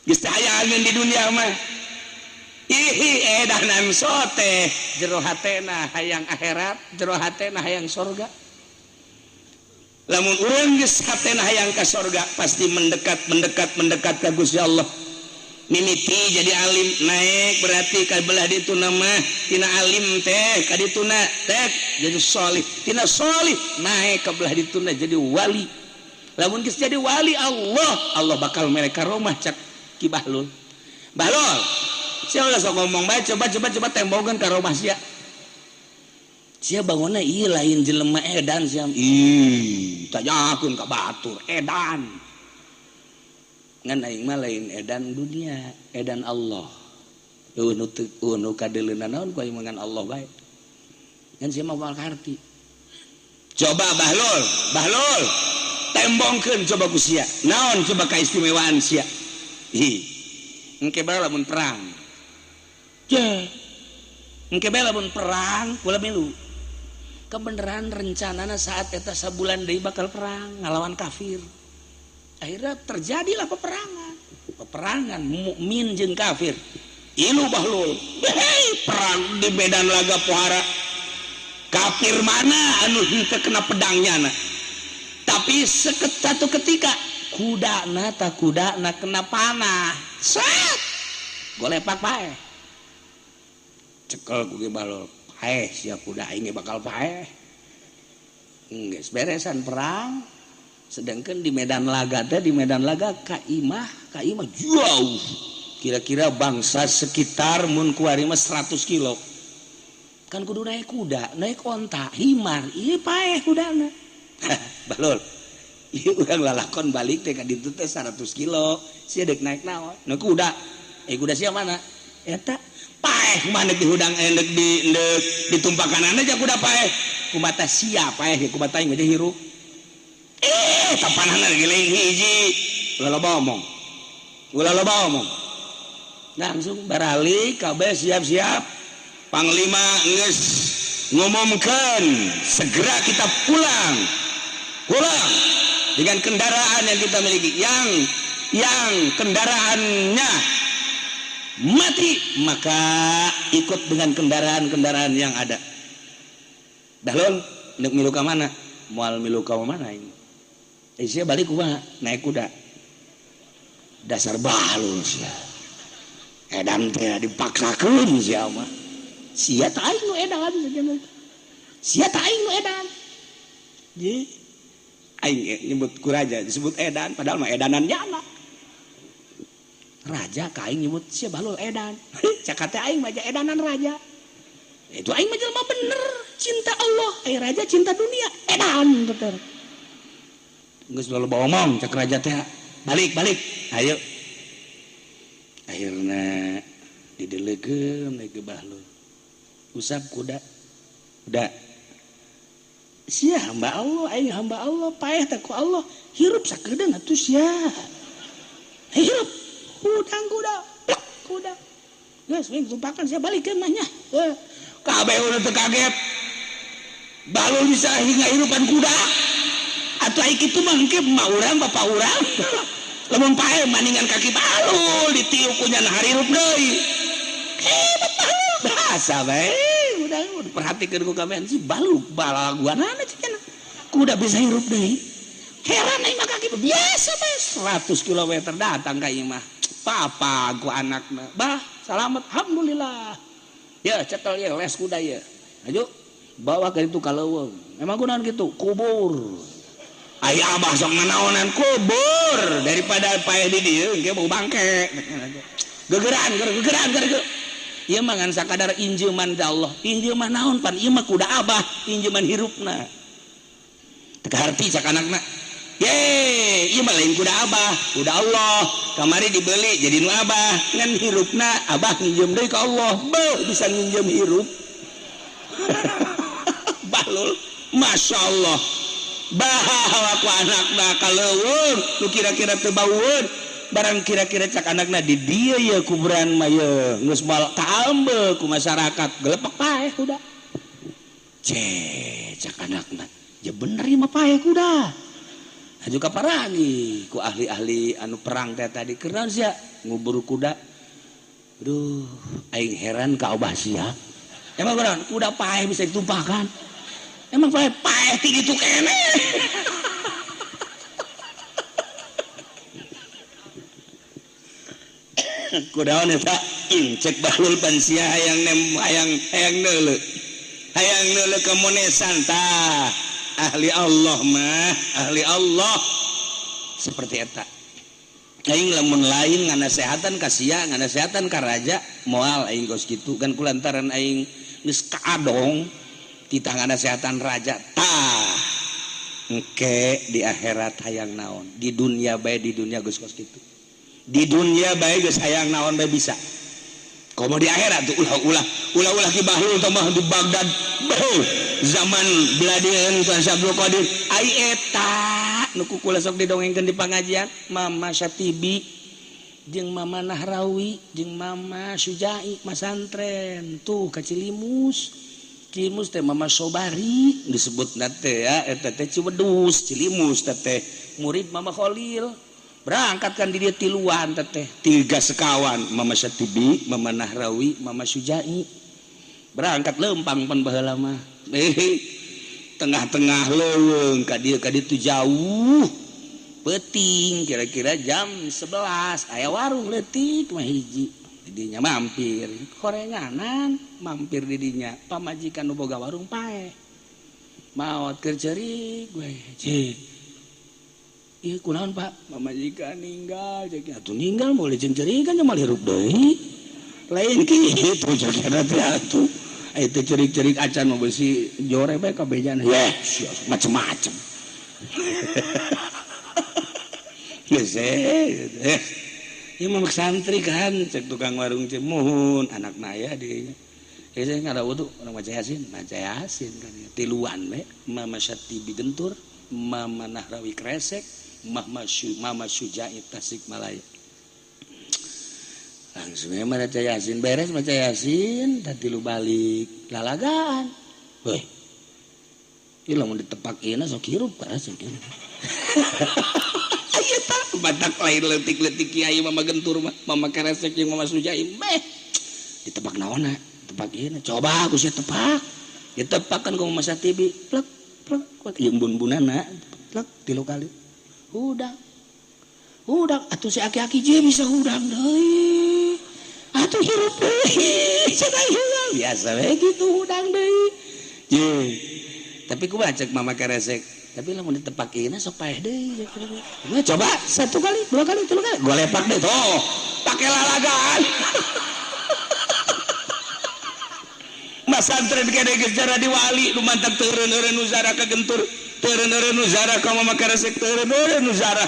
Geus teu aya angin di dunia mah. Ih, edanan sote jero hatena hayang akhirat, jero hatena hayang sorga. Lamun urang geus hatena hayang ka sorga, pasti mendekat, mendekat, mendekat ka Gusti Allah. Mimiti jadi alim, naik berarti ka belah ditu nama tina alim teh ka dituna teh jadi solih, tina solih naik ka belah dituna jadi wali. Lamun geus jadi wali Allah, Allah bakal mere karomah. Cak Ki Bahlul, "Bahlul, sia ulah sok ngomong bae, coba, coba, coba tembongkeun karomah sia. Sia bangunna ieu lain jelema edan sia." Ih, tanyakeun ka batur edan. Ngan aing mah lain edan dunia, edan Allah. Eueuh nu teu, eueuh nu kadeuleuna naon ku aing mah, ngan Allah bae. Ngan sia mah moal kaharti. Coba Bahlul, Bahlul, tembongkeun coba ku sia. Naon coba kaistimewaan sia? Ih, engke bae lamun perang. Je. Engke bae lamun perang kula milu. Kebenaran rencanana saat eta sabulan deui bakal perang ngalawan kafir. Akhirnya terjadilah peperangan, peperangan mukmin jeung kafir. Ilu Bahlul. Hei, perang di medan laga pohara kafir mana anu henteu kena pedangnya na. Tapi satu ketika kuda na tak kuda na kena panah, set golepak paeh. Cekel ku Bahlul, paeh sia, kuda aing bakal paeh. Geus beresan perang, sedangkan di medan laga teh, di medan laga ka imah jauh, kira-kira bangsa sekitar mun kuari mah 100 kilo kan, kudu naik kuda, naik onta, himar. Iya, paeh kudana. "Balul, ieu urang lalakon balik teh ka ditu teh 100 kilo, sia dek naik naon?" "Naik kuda." "Eh, kuda sia mana?" "Eta paeh." "Mana dihudang endek di endek ditumpakan aja kuda paeh." "Kumata sia paeh, kumata aing mah hirup." Eh, tapanana giling hiji. Ulah loba omong, ulah loba omong. Langsung baralik kabeh, siap-siap. Panglima geus Ngumumkan segera kita pulang. Pulang dengan kendaraan yang kita miliki. Yang kendaraannya mati maka ikut dengan kendaraan-kendaraan yang ada. Bahlul nek milu ka mana? Moal milu ka mana ini? Sia balik kumaha? Naik kuda. Dasar bahlul sia. Edan teh dipaksakeun sia mah. Sia teh aing nu edan cenah. Sia teh aing nu edan. Ye. Aing nyebut ku raja disebut edan padahal mah edanan jana. Raja ka aing nyebut sia bahlul edan. Cak teh aing mah edanan raja. Itu aing mah jelema bener, cinta Allah, raja cinta dunia, edan bener. Geus loba omong cak raja teh. Balik, balik. Ayo. Akhirna didelegeun we ke bahlul. Usap kuda. Kuda. Sia hamba Allah, aing hamba Allah, paeh teh ku Allah. Hirup sakedeung atuh sia. Hirup. Hudang kuda, plek kuda. Geus wing tumpakan sia balikeun mah nya. Kabeh udah teu kaget. Bahlul bisa hingga hirupan kuda. Atuh ai kitu mah engke mah urang bapa urang. Lamun pae maningan kaki bahlul ditiup ku nyana harirup deui. Hebat bahlul. Bahasa bae udah perhatikeun ku kabehan si bahlul balaguanana cenah. Kuda bisa hirup deui. Heran aing mah kaki biasa bae 100 km datang ka ieu mah. Papa ku anakna. Bah, salamet alhamdulillah. Ya cetel ya les kuda ya. Ayo bawa ke itu ka leuweung. Emang kunaon kitu? Kubur. Aya abah sok nanaonan kubur daripada paeh di dieu engke bau bangke. Gegeran, gegeran, gegeran. Ieu mah ngan sakadar injeuman ka Allah. Injeuman naon pan ieu mah kuda abah, injeuman hirupna. Teu kaharti cak anakna. Ye, ieu mah lain kuda abah, kuda Allah. Kamari dibeli jadi nu abah, ngan hirupna abah nginjem deui ka Allah. Beuh bisa nginjem hirup. Bahlul, Masya Allah. Bahawa ku anakna ka leuweung, nu kira-kira teu baueun, barang kira-kira cak anakna di dieu ye kuburan mah ye, geus moal kaambe ku masyarakat, gelepek paeh kuda. Ce, cak anakna, ya bener ieu mah paeh kuda. Aju kaparangi ku ahli-ahli anu perang teh tadi keur naon sia ngubur kuda. Aduh, aing heran ka abah sia. Emang kunaon kuda paeh bisa ditumpahkan? Emang paeh paeh ti ditu keneh. Kudaon eta cek bahlul pan sia hayang nem hayang hayang neuleuh. Hayang neuleuh ka monesan tah. Ahli Allah mah, ahli Allah seperti eta. Aing lamun lain nganasehatan ka sia, nganasehatan ka raja, moal aing kos kitu kan kulantaran aing geus kaadong titah nganasehatan raja tah. Engke di akhirat hayang naon, di dunia bae di dunia geus kos kitu. Di dunia bae geus hayang naon bae bisa. Komo di akhirat tuh ulah-ulah, ulah-ulah ki bahlul tambah di Baghdad. Beuh, zaman beladieun Tuan Syabdul Qadir ai eta nu ku kula sok didongengkeun di pangajian Mama Syatibi jeung Mama Nahrawi jeung Mama Sujai masantren tuh ka Cilimus. Cilimus teh Mama Sobari disebutna teh ya eta teh Ciwedus Cilimus teh murid Mama Khalil. Berangkat kan di dia tiluan teteh tiga sekawan Mama Syatibi, Mama Nahrawi, Mama Sujai. Berangkat lempang pan baheula mah. Tengah-tengah leuweung ka dieu tu jauh. Peuting kira-kira jam 11 aya warung leutik mah hiji. Di dinya mampir, korenganan mampir di dinya. Pamajikan nu boga warung paeh. Maot keur ceurik we. Cik. Iya kunaon Pak, pamajikan ninggal, cek atuh ninggal moal dicencerikan nya moal hirup deui. Lain kitu cek teh atuh. Aya teh cerik-cerik acan mah beusi jore bae kabejana. Yeh, macem-macem. Geus ieu mah santri kan cek tukang warung cek muhun anakna aya di dinya. Geus ngada wudu urang maca Yasin kan tiluan we Mama Syatibi Gentur, Mama Nahrawi Kresek, Mama Sujai Tasikmalaya. Langsung maca Yasin beres maca Yasin tadi lu balik lalagaan. Heuh. Ieu lamun ditepak ieu sok hirup karasa kieu. Aya tah batak lain leutik-leutik kiai mama gentur mah, mama keresek jeung mama Sujai meh. Ditepak naonna? Tepak ieu coba ku sia tepak. Ditepakan ku mama Satibi, plek plek jeung bun-bunana, plek 3 kali. Hudang. Hudang atuh si aki-aki je bisa hudang deui. Atuh hirup deui. Cenah hudang biasa we kitu hudang deui. Ye. Tapi kumaha cek mama keresek? Tapi lamun ditepak ieu sok paeh deui. Coba 1 kali, 2 kali, 3 kali. Golepak deui tuh. Pake lalagaan. Masantren kene geus jadi wali nu mantak teureun-eureun nu zarah ka gentur, teureun-eureun nu zarah ka mama keresek, teureun-eureun nu zarah.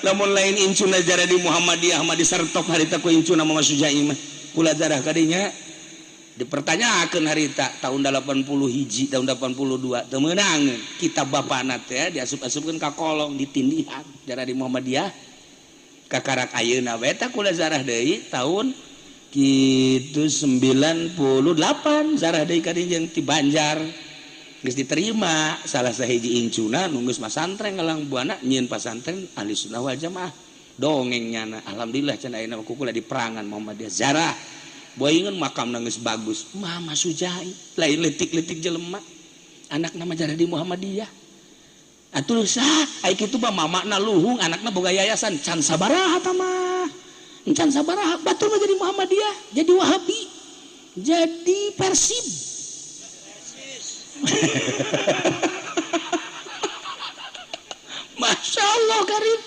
Lamun lain incuna jarah di Muhammadiyah mah disertok harita ku incuna mama Sujai mah. Kula zarah kadinya dipertanyakeun harita tahun 81 tahun 82 teu meunang kitab bapana teh diasup-asupkeun ka kolong ditindihan jarah di Muhammadiyah kakarak ayeuna we tah kula zarah deui tahun kitu 98 zarah deui ka dieu jeung ti Banjar geus diterima salah sahiji incuna nu geus masantren ngalang buana nyieun pasantren ahli sunnah wal jamaah dongeng nyana alhamdulillah cenah ayeuna ku kula di perangan Muhammadiyah zarah boingan makam nangis bagus mama Sujai lain letik-letik jelema anak nama jarah di Muhammadiyah atuh sah ai kitu mah mamana luhung anakna boga yayasan can sabaraha tah mah can sabaraha batur mah jadi Muhammadiyah jadi Wahabi jadi Persib. Masya Allah karim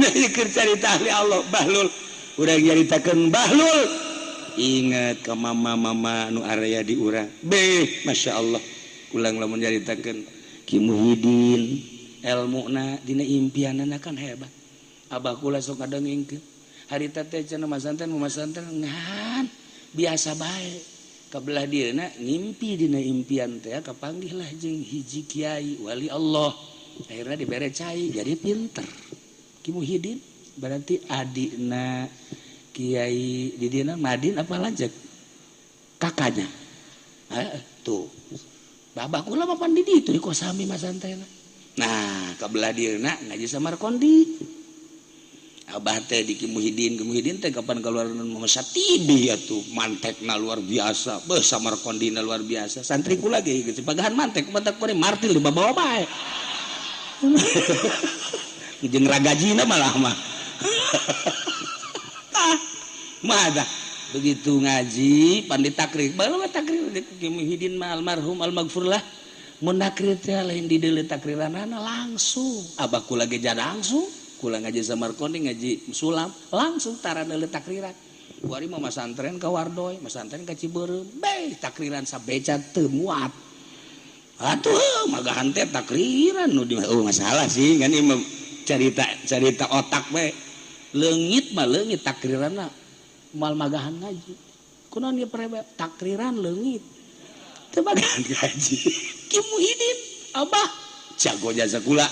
nah keur carita ahli Allah Bahlul urang nyaritakeun Bahlul ingat ke mama-mama nu area di urang beh Masya Allah ulang lamun nyaritakeun Ki Muhyiddin elmuna dina impianana kan hebat abah kula sok ngadongengkeun harita teh cenah masantren ngan biasa bae kabelah dieuna ngimpi dina impian teh kapanggihlah jeung hiji kiai wali Allah akhirna dibere cai jadi pinter Ki Muhyiddin berarti adikna Kiai di dina Madin apa lanjut kakaknya tuh babah kula mah pan di ditu di kosami masantren nah kabelah dieuna ngaji Samarkondi abah teh di Ki Muhyiddin teh kapan keluar Mama Satibi atuh mantekna luar biasa beuh Samarkondina luar biasa santri kula ge geus pagahan mantek mantek kore martil dibawa bae jeung ragajina malah mah mah begitu ngaji pandi takrir bae takrir Ki Muhyiddin mah almarhum almaghfurlah mun nakrir teh lain di deuleu takriranana langsung abah kula ge langsung kula ngaji Samarkondi ngaji sulam langsung tara deuleu takriran kuari mah masantren ka Wardoy masantren ka Cibeureum bae takriran sabeca teu muat atuh magahan teh takriran nu di oh masalah sih kan ieu carita carita otak bae leungit mah leungit takriranna mal magahan ngaji kunaon ieu prebe takriran leungit teu magahan ngaji Ki Muhyiddin abah jago jasa kula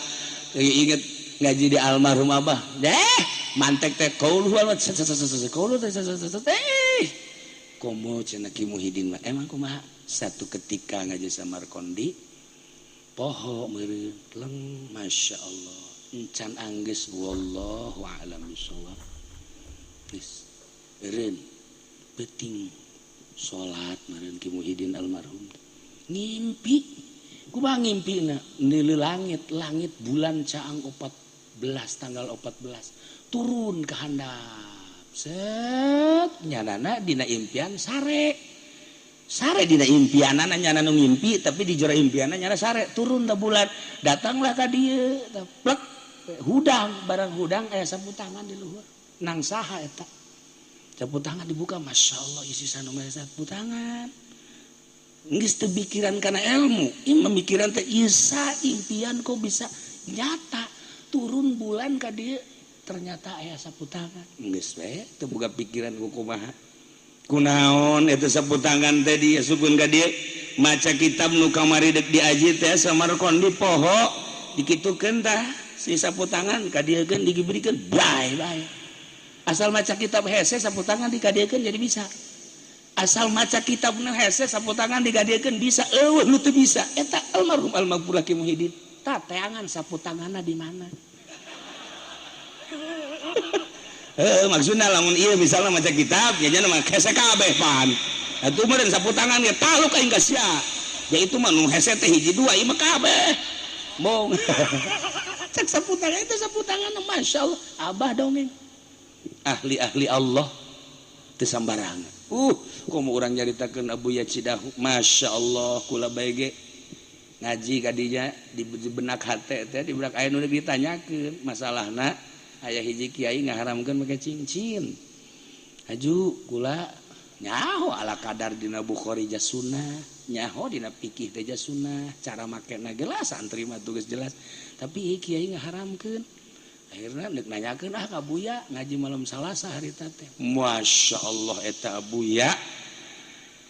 inget ngaji di almarhum abah deh mantek teh kauluh kauluh teh komo cenah Ki Muhyiddin mah emang kumaha satu ketika ngaji Samarkondi poho meureun leng Masya Allah encan anggeus wallahu a'lam bishawab geus eureun peuting salat meureun Ki Muhyiddin almarhum ngimpi kumaha ngimpina neuleuh langit langit bulan caang 14 tanggal 14 turun ke handap set nyanana dina impian sare sare dina impianana nyana nu ngimpi tapi di jero impianna nyana sare turun da bulan datanglah ka dieu plek hudang barang hudang aya sapu tangan di luhur nang saha eta sapu tangan dibuka Masya Allah isi sanu mah sapu tangan geus teu pikiran kana ilmu ieu memikiran teh isa impian kok bisa nyata turun bulan ka dieu ternyata aya sapu tangan geus we teu boga pikiran ku kumaha kunaon eta sapu tangan teh diasupkeun ka dieu maca kitab nu kamari deuk diaji teh Samarkondi poho dikitukeun tah si sapu tangan ka dieukeun digibrikeun bae bae asal maca kitab hese sapu tangan dikadiekeun jadi bisa Asal maca kitabna hese sapu tangan digadekeun bisa eueuh nu teu bisa. Eta almarhum almaghfurlah Ki Muhyiddin. Tah teangan sapu tanganna di mana? Heuh maksudna lamun ieu misalna maca kitab nya mah hese kabeh pan. Atuh meureun sapu tangan ge taluk aing ka sia. Ya itu mah nu hese teh hiji dua ieu mah kabeh. Bong. Cek sapu tangan itu sapu tangan masyaallah abah dongeng. Ahli-ahli Allah teu sambarangan. Komo urang nyaritakeun Abuya Cidahu, Masya Allah kula bae ge ngaji kadinya di benak hate teh di benak aya nu ditanyakeun masalahna aya hiji kiai ngaharamkeun make cincin. Haju kula nyaho ala kadar dina Bukhari jas sunnah, nyaho dina fikih teh jas sunnah, cara makena gelas santri mah tugas jelas. Tapi ieu kiai ngaharamkeun. Akhirna deuk nanyakeun ah ka Buya ngaji malam Salasa harita teh. Masya Allah eta Abuya.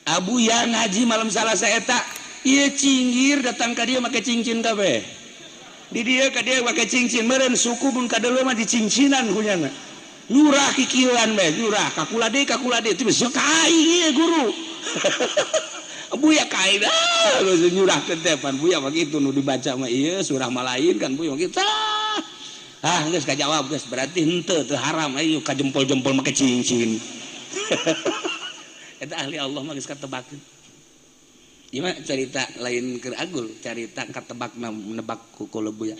Abuya ngaji malam Salasa eta ieu cinggir datang ka dieu make cincin kabeh. Di dieu ka dieu make cincin meureun suku mun kadeuleu mah dicincinan kunyana. Nyurah kikieuan bae, nyurah ka kula deui teu bisa ka aing ieu guru. Buya ka aing ah geus nyurahkeun teh pan Buya mah kitu nu dibaca mah ieu surah mah lain kan Buya mah kitu. Ah geus kajawab geus berarti henteu teu haram ayo ka jempol-jempol make cincin. Eta ahli Allah mah geus katebakeun. Ieu mah carita lain keur agul, carita katebak menebak ku Buya.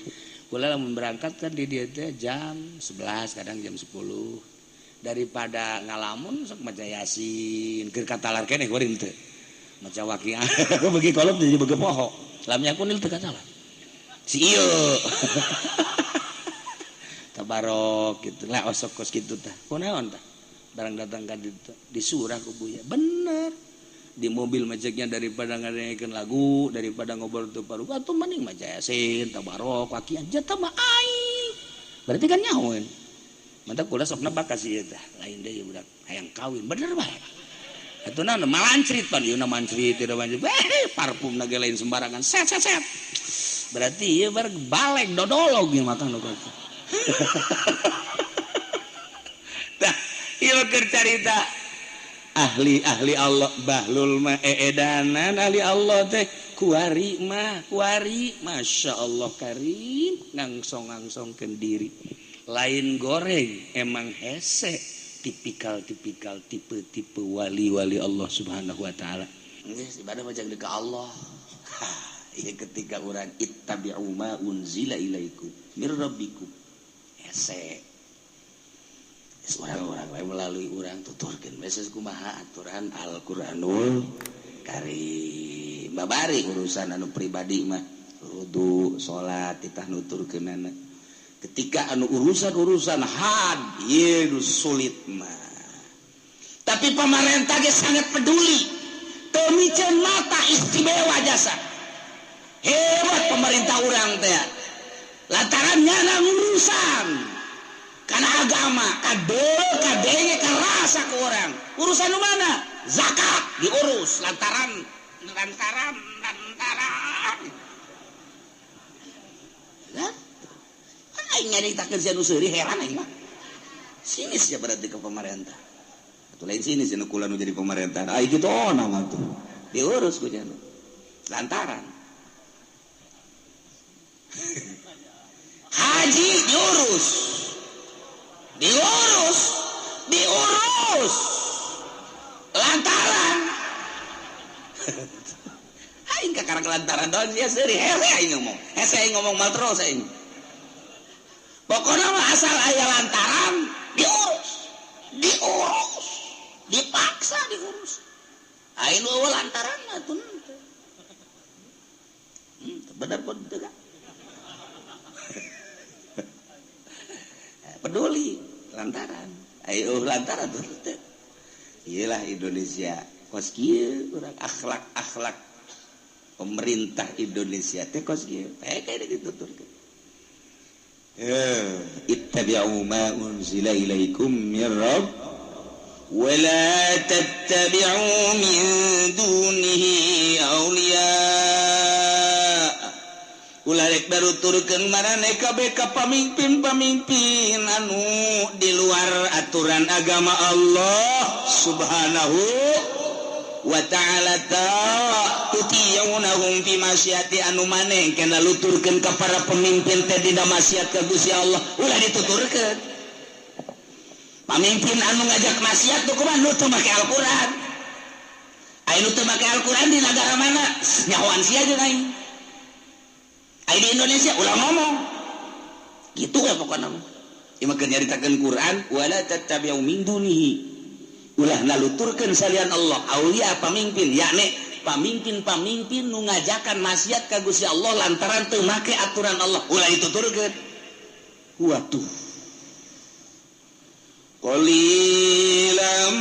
Kula lamun berangkat kan di dieu teh jam 11 kadang jam 10. Daripada ngalamun sok maca Yasin keur katalar keneh kuring teu. Maca Waqiah beuki kolot jadi beuki poho. Lam yakunil teu katalar. Si ieu. Tabarok gitu lah osok kos gitu tah kunaon tah barang datang ka ditu disurah ku Buya bener di mobil macetnya daripada ngadengekeun lagu daripada ngobrol teu paruh atuh mending maca Yasin tabarok waqiah jatah mah aing berarti kan nyahoeun mantap kula sok nebak ka si ieu tah lain deui budak hayang kawin bener bae atuh naon malancrit pan ieu na mancrit teu mancrit parfum na ge lain sembarangan set set set berarti ieu bar balek dodolog ieu mah nu kitu. Tah ieu keur carita ahli-ahli Allah bahlul mah eedanan ahli Allah teh kuari mah kuari Masya Allah karim ngangsong-ngangsongkeun diri lain goreng emang hese tipikal-tipikal tipe-tipe wali-wali Allah Subhanahu wa taala. Geus ibadah mah jeung ka Allah. Ieu ketika urang ittabi'u ma unzila ilaikum mir rabbikum hese orang-orang lain melalui orang tuturkeun meses kumaha aturan Al-Qur'anul Karim babari urusan anu pribadi mah wudu salat titah nuturkeunana ketika anu urusan-urusan had ieu nu sulit mah tapi pemerintah ge sangat peduli teu miceun mata istimewa jasa hebat pemerintah urang teh lantaran nyana urusan karena agama kade kadenge karasa ke orang urusan mana zakat diurus lantaran lantaran lantaran aing nyaritakeun sia nu seuri heran aing mah sinis ya berarti ke pemerintah atuh lain sinis nu kula nu jadi pemerintah ai kitu ona mah tuh diurus ku jana lantaran haji diurus diurus diurus lantaran aing kakara lantaran doang sia seuri hese aing ngomong hese aing ngomong mal terus aing pokoknya mah asal aya lantaran diurus diurus dipaksa diurus aing nu lantaran mah tuh bener pun teu peduli lantaran ayo lantaran tuh iyalah Indonesia kos kieu urang akhlak-akhlak pemerintah Indonesia teh kos kieu kayak dituturkeun ittabi'u ma unzila ilaikum mir rabb wa la tattabi'u min dunihi awliya ulah rek baruturkeun maraneh kabeh ka pamimpin-pamimpin anu di luar aturan agama Allah Subhanahu Wa ta'ala ta tutiyunahum fi maksiati anu maneh kana luturkeun ka para pemimpin teh dina maksiat ka Gusti Allah ulah dituturkeun. Pamimpin anu ngajak maksiat tuh kumaha nu teu make Al-Qur'an. Aya nu teu make Al-Qur'an di nagara mana? Nyahoan sia jeung aing. Aya di Indonesia ulah ngomong. Gitu ya pokona mah. Ieu mah keur nyaritakeun Qur'an wala tattabi'u min dunihi. Ulah naluturkeun salian Allah aulia pamimpin yakni pamimpin-pamimpin nu ngajakan maksiat ka Gusti Allah lantaran teu make aturan Allah ulah dituturkeun. Waduh. Qalilan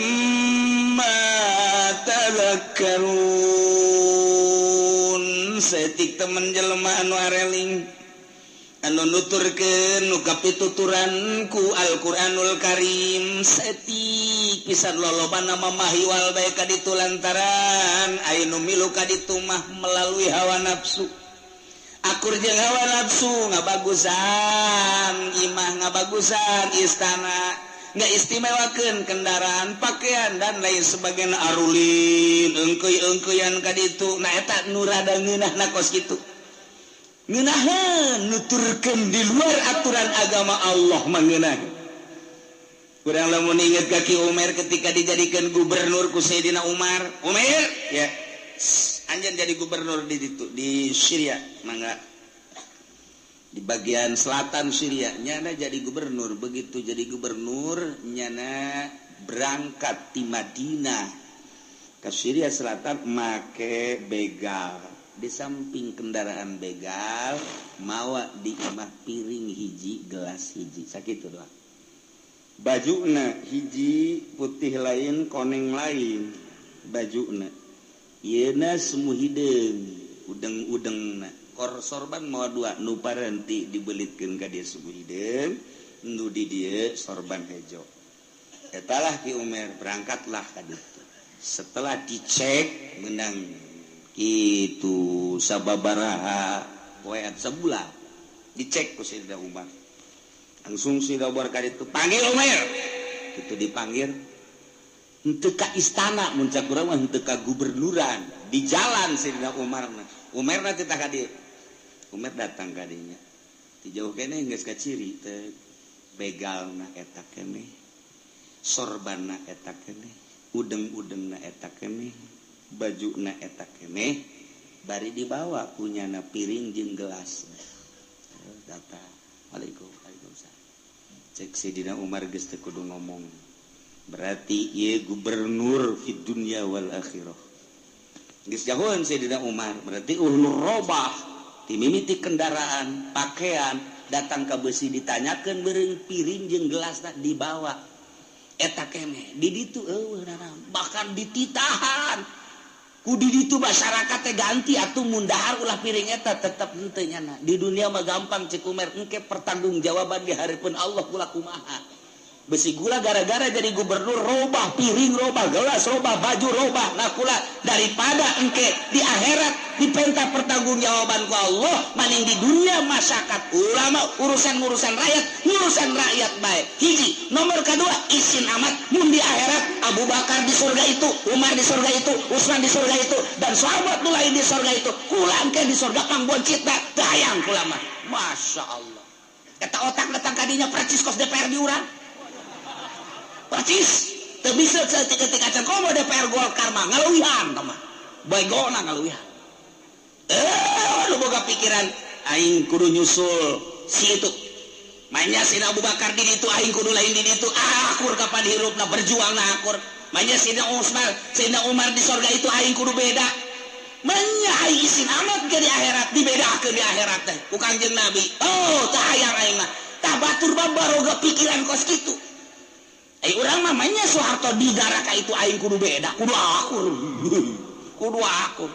ma tadhakkarun. Setik temen jelema anu areling anu nuturkeun nu kapituturan ku Al-Qur'anul Karim setik pisan lolobana mamahiwal bae ka ditu lantaran aya nu milu ka ditu mah melalui hawa nafsu. Akur jeung hawa nafsu ngabagusan imah, ngabagusan istana, nggak istimewakeun kendaraan, pakaian dan lain sebagainya, arulin engkeuy-engkeuyan ka ditu. Nah eta nu rada ngeunahna kos kitu. Ngeunaheun nuturkeun di luar aturan agama Allah mah ngeunaheun. Urang lamun inget ka Ki Umar ketika dijadikan gubernur ku Sayyidina Umar. Umar ya, anjeun jadi gubernur di ditu di Syria, mangga di bagian selatan Syria nyana jadi gubernur. Begitu jadi gubernur nyana berangkat di Madinah ke Syria Selatan make begal. Di samping kendaraan begal mawa di imah piring hiji, gelas hiji, sakitu doang. Bajuna hiji putih lain, koneng lain bajuna. Yeuna semu hideung, udeng-udengna. Kor sorban mawa dua, nu parenti dibelitkeun ka dieu semu hideung, nu di dieu sorban hejo. Etalah Ki Umar berangkatlah ka ditu. Setelah dicek menang itu sababaraha poean sebulan dicek ku Sayyidina Umar. Langsung Sayyidina Umar ka ditu, panggil Umar. Itu dipanggil henteu ka istana, mun cak urang mah henteu ka gubernuran, di jalan Sayyidina Umar mah. Umar na teh ka dieu. Umar datang ka dinya. Ti jauh keneh geus kaciri teh begalna eta keneh, sorbanna eta keneh, udeng-udengna eta keneh, bajuna eta keneh, bari dibawa kunyana piring jeung gelas. Datang. Waalaikum, waalaikumsalam. Cek Sayyidina Umar geus teu kudu ngomong. Berarti ieu gubernur fid dunya wal akhirah. Geus jahoan Sayyidina Umar, berarti ulur robah timimiti kendaraan, pakaian, datang ka beusi ditanyakeun beureung piring jeung gelasna dibawa. Eta keneh di ditu eueuh bahkan dititahan. Ku di ditu masyarakat teh ganti atuh mun dahar ulah piring eta tetep henteu nyana. Di dunia mah gampang cek Umar, engke pertanggungjawaban di hareupeun Allah kula kumaha. Besi gula gara-gara jadi gubernur robah piring, robah gelas, robah baju, robah. Nah kula daripada engke di akhirat dipenta pertanggungjawaban ku Allah, maning di dunia masyarakat ulama urusan-urusan rakyat, urusan rakyat baik. Hiji, nomor kedua isin amat mun di akhirat Abu Bakar di surga itu, Umar di surga itu, Utsman di surga itu, dan sahabat nu lain di surga itu. Kula engke di surga pangboncitna teu hayang kula mah. Masya Allah. Eta otak datang kadinya percis kos DPR di urang. Percis teu bisa saeutik-eutik acan komo DPR Golkar mah ngaluwihan tah mah. Baegona ngaluwihan. Lu boga pikiran aing kudu nyusul si itu. Manya Sayyidina Abu Bakar di ditu aing kudu lain di ditu. Akur kapan hirupna berjuangna akur. Manya Sayyidina Utsman, Sayyidina Umar di surga itu aing kudu beda. Manya aing isin amat ge di akhirat dibedakeun di akhirat teh ku Kangjeng Nabi. Oh, teu hayang aing mah. Tah batur mah baroga pikiran kos kitu. Urang mamanya Soeharto di darah itu aing kudu beda, kudu akur. Kudu akur.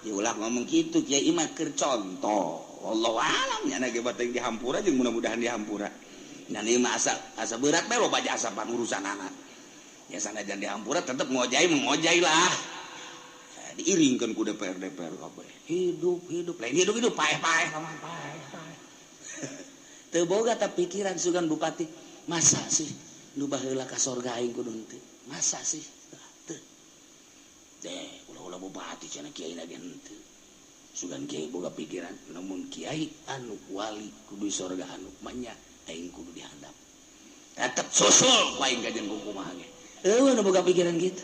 Ya ulah ngomong kitu kiai mah keur contoh. Wallahu alam nya ge bateng dihampura jeung mudah-mudahan dihampura. Ngan ieu mah asa berat bae loba jasa pan urusanana. Ya sanajan dihampura tetep ngojai mengojai lah. Diiringkeun ku DPR DPR kabeh. Hidup hidup lain hidup hidup paeh-paeh sama paeh paeh. Teu boga ta pikiran sugan bupati, masa sih nu baheula ka sorga aing kudu henteu. Masa sih? Teu. Deh, ulah-ulah bupati cenah kiai na ge henteu. Sugan kiai boga pikiran, namun kiai anu wali kudu sorga anu manya aing kudu dihandap. Tetep susul ku aing kajen kumaha ge. Eueuh nu boga pikiran gitu.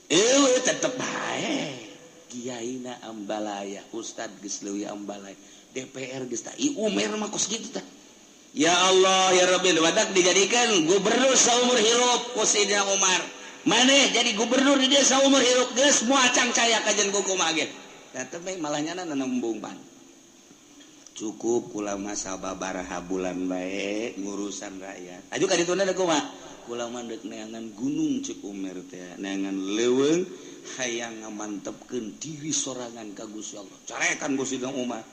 Eueuh tetep bae. Kiai na ambalaya, ustad geus leuwih ambalaya, DPR geus tah. Umer mah kos kitu tah. Ya Allah ya Rabbi, wadak dijadikan gubernur saumur hirup ku Sayyidina Umar. Maneh jadi gubernur di desa umur hirup geus moal cangcaya kajen kumaha ge. Tetep bae malah nyana nembung pan. Cukup kula mah sababaraha bulan bae ngurusan rakyat. Aju ka dituna da kumaha? Kula mah deuk neangan gunung cek Umar teh, neangan leuweung hayang ngamantepkeun diri sorangan ka Gusti Allah. Carekan Gusti Umar.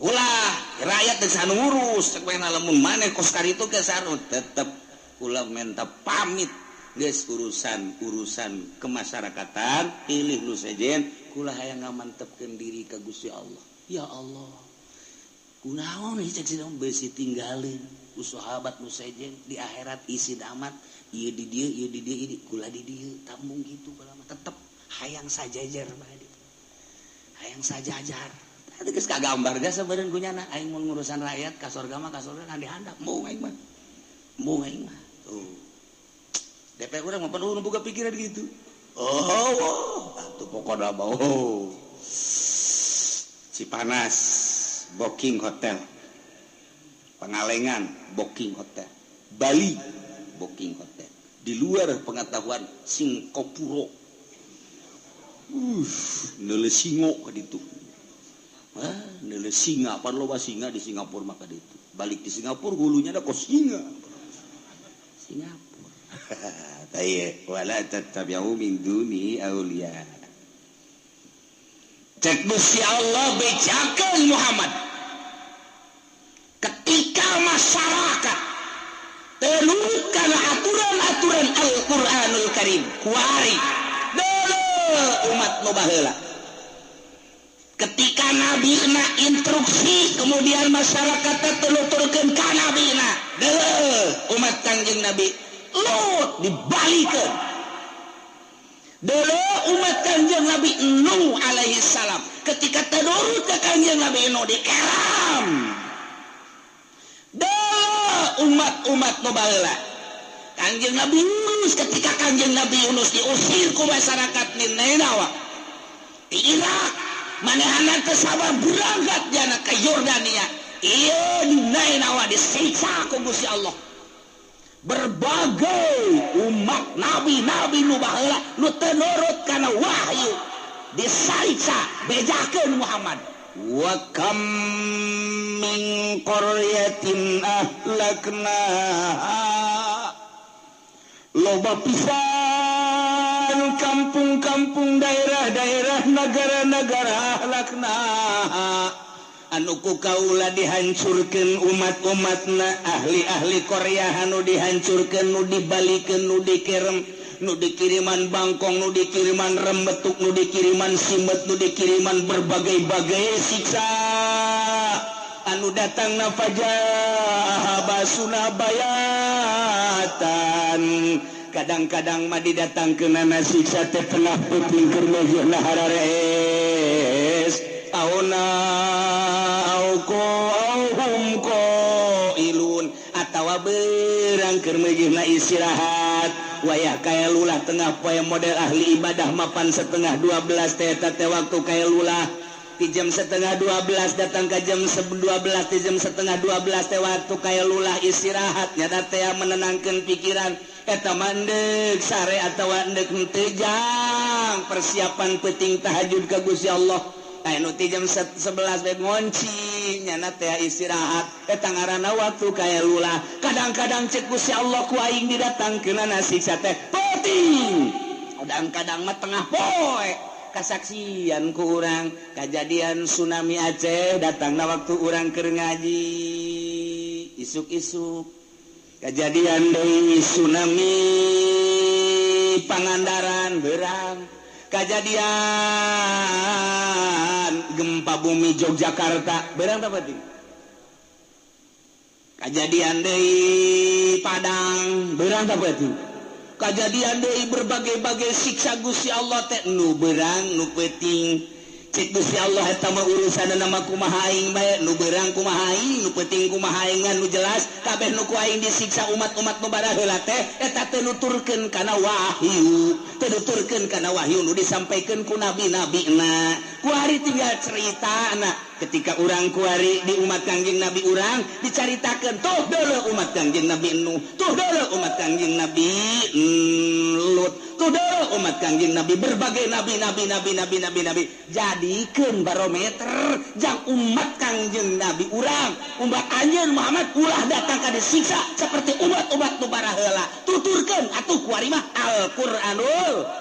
Ulah rakyat geus anu ngurus cek bae lamun maneh kos karitu ge sarut tetep kula menta pamit geus urusan-urusan kemasyarakatan pilih nu sejen kula hayang ngamantepkeun diri ka Gusti Allah. Ya Allah, kunaon ieu cek si besi tinggalin ku sahabat nu sejen di akhirat isi amat ieu di dieu ieu di dieu ieu kula di dieu tambung kitu kula mah tetep hayang sajajar bae hayang sajajar. Tadi geus kagambar geus sabeureuh ku nyana aing mun ngurusan rakyat ka sorga mah ka sorga kan dihandap embung aing mah. Embung aing mah. Tuh. DPR urang mah penuh boga pikiran gitu. Oh, oh, atuh pokona mah oh. Cipanas booking hotel. Pangalengan booking hotel. Bali booking hotel. Di luar pengetahuan Singapura. Neule singo ka ditu. Neule singa, pan loba singa di Singapura maka ditu. Balik di Singapura hulunya da kos singa. Singapura. Taye wala tattabi'u min duni auliya. Cek Gusti Allah bejakeun Muhammad. Ketika masyarakat tenurut kana aturan-aturan Al-Qur'anul Karim, kuari deuleu umat nu baheula. Ketika nabi na instruksi kemudian masyarakat teluturkeun ka nabi na deuleu umat Kangjeng Nabi Lut dibalikeun. Deuleu umat Kangjeng Nabi Nuh alaihi salam ketika tenurut ka Kangjeng Nabi Nuh dikeram. Deuleu umat-umat nu baheula Kangjeng Nabi Yunus ketika Kangjeng Nabi Yunus diusir ku masyarakat Ninawa di Irak, manehana teu sabar berangkat jana ke Yordania. Ieu di Nainawa disiksa ku Gusti Allah. Berbagai umat nabi-nabi nu baheula nu teu nurut kana wahyu disiksa bejakeun Muhammad. Wa kam min qaryatin ahlaknaha, loba pisan kampung-kampung, daerah-daerah, negara-negara ahlaknaha anu ku kaula dihancurkeun umat-umatna, ahli-ahli Korea anu dihancurkeun, nu dibalikeun, nu dikerem, nu dikiriman bangkong, nu dikiriman rembetuk, nu dikiriman simet, nu dikiriman berbagai-bagai siksa anu datang na fajah basuna bayatan. Kadang-kadang mah didatangkeunana siksa teh tengah peuting keur meujeuhna hararees auna auko auhum qailun atawa beurang keur meujeuhna istirahat wayah kaya lulah tengah poe model ahli ibadah mapan 11:30 teh eta teh waktu kaya lulah di jam 11:30 datang ke jam 12 di jam 11:30 teh waktu kaya lulah istirahat nyata teh menenangkan pikiran eta mandek sare atawa ndek henteu jang persiapan peuting tahajud ka Gusti Allah. Anu ti jam 11 bae ngonci nyana teh istirahat eta ngaranna waktu kaya lulah. Kadang-kadang cek Gusti Allah ku aing didatangkeunana siksa teh peuting, kadang-kadang mah tengah poe. Kasaksian ku urang kajadian tsunami Aceh datangna waktu urang keur ngaji isuk-isuk, kajadian deui tsunami Pangandaran beurang, kajadian gempa bumi Yogyakarta beurang teh penting, kajadian deui Padang beurang teh penting. Kajadian deui berbagai-bagai siksa Gusti Allah teh nu beurang nu peuting. Cek Gusti Allah eta mah urusanna mah kumaha aing bae, nu beurang kumaha aing, nu peuting kumaha aing, nu jelas kabeh nu ku aing disiksa umat-umat nu baraheula teh eta teh nuturkeun kana wahyu, teh nuturkeun kana wahyu nu disampaikeun ku nabi-nabina. Kuari tinggal cerita na ketika urang kuari di umat Kangjeng Nabi urang dicaritakeun tuh deuleu umat Kangjeng Nabi Nuh, tuh deuleu umat Kangjeng Nabi Lut, tuh deuleu umat Kangjeng Nabi, berbagai nabi nabi nabi nabi nabi nabi. Jadikeun barometer jang umat Kangjeng Nabi urang, umat anjeun Muhammad ulah datang ka disiksa seperti umat-umat nu baraheula. Tuturkeun atuh kuari mah Al-Qur'anul.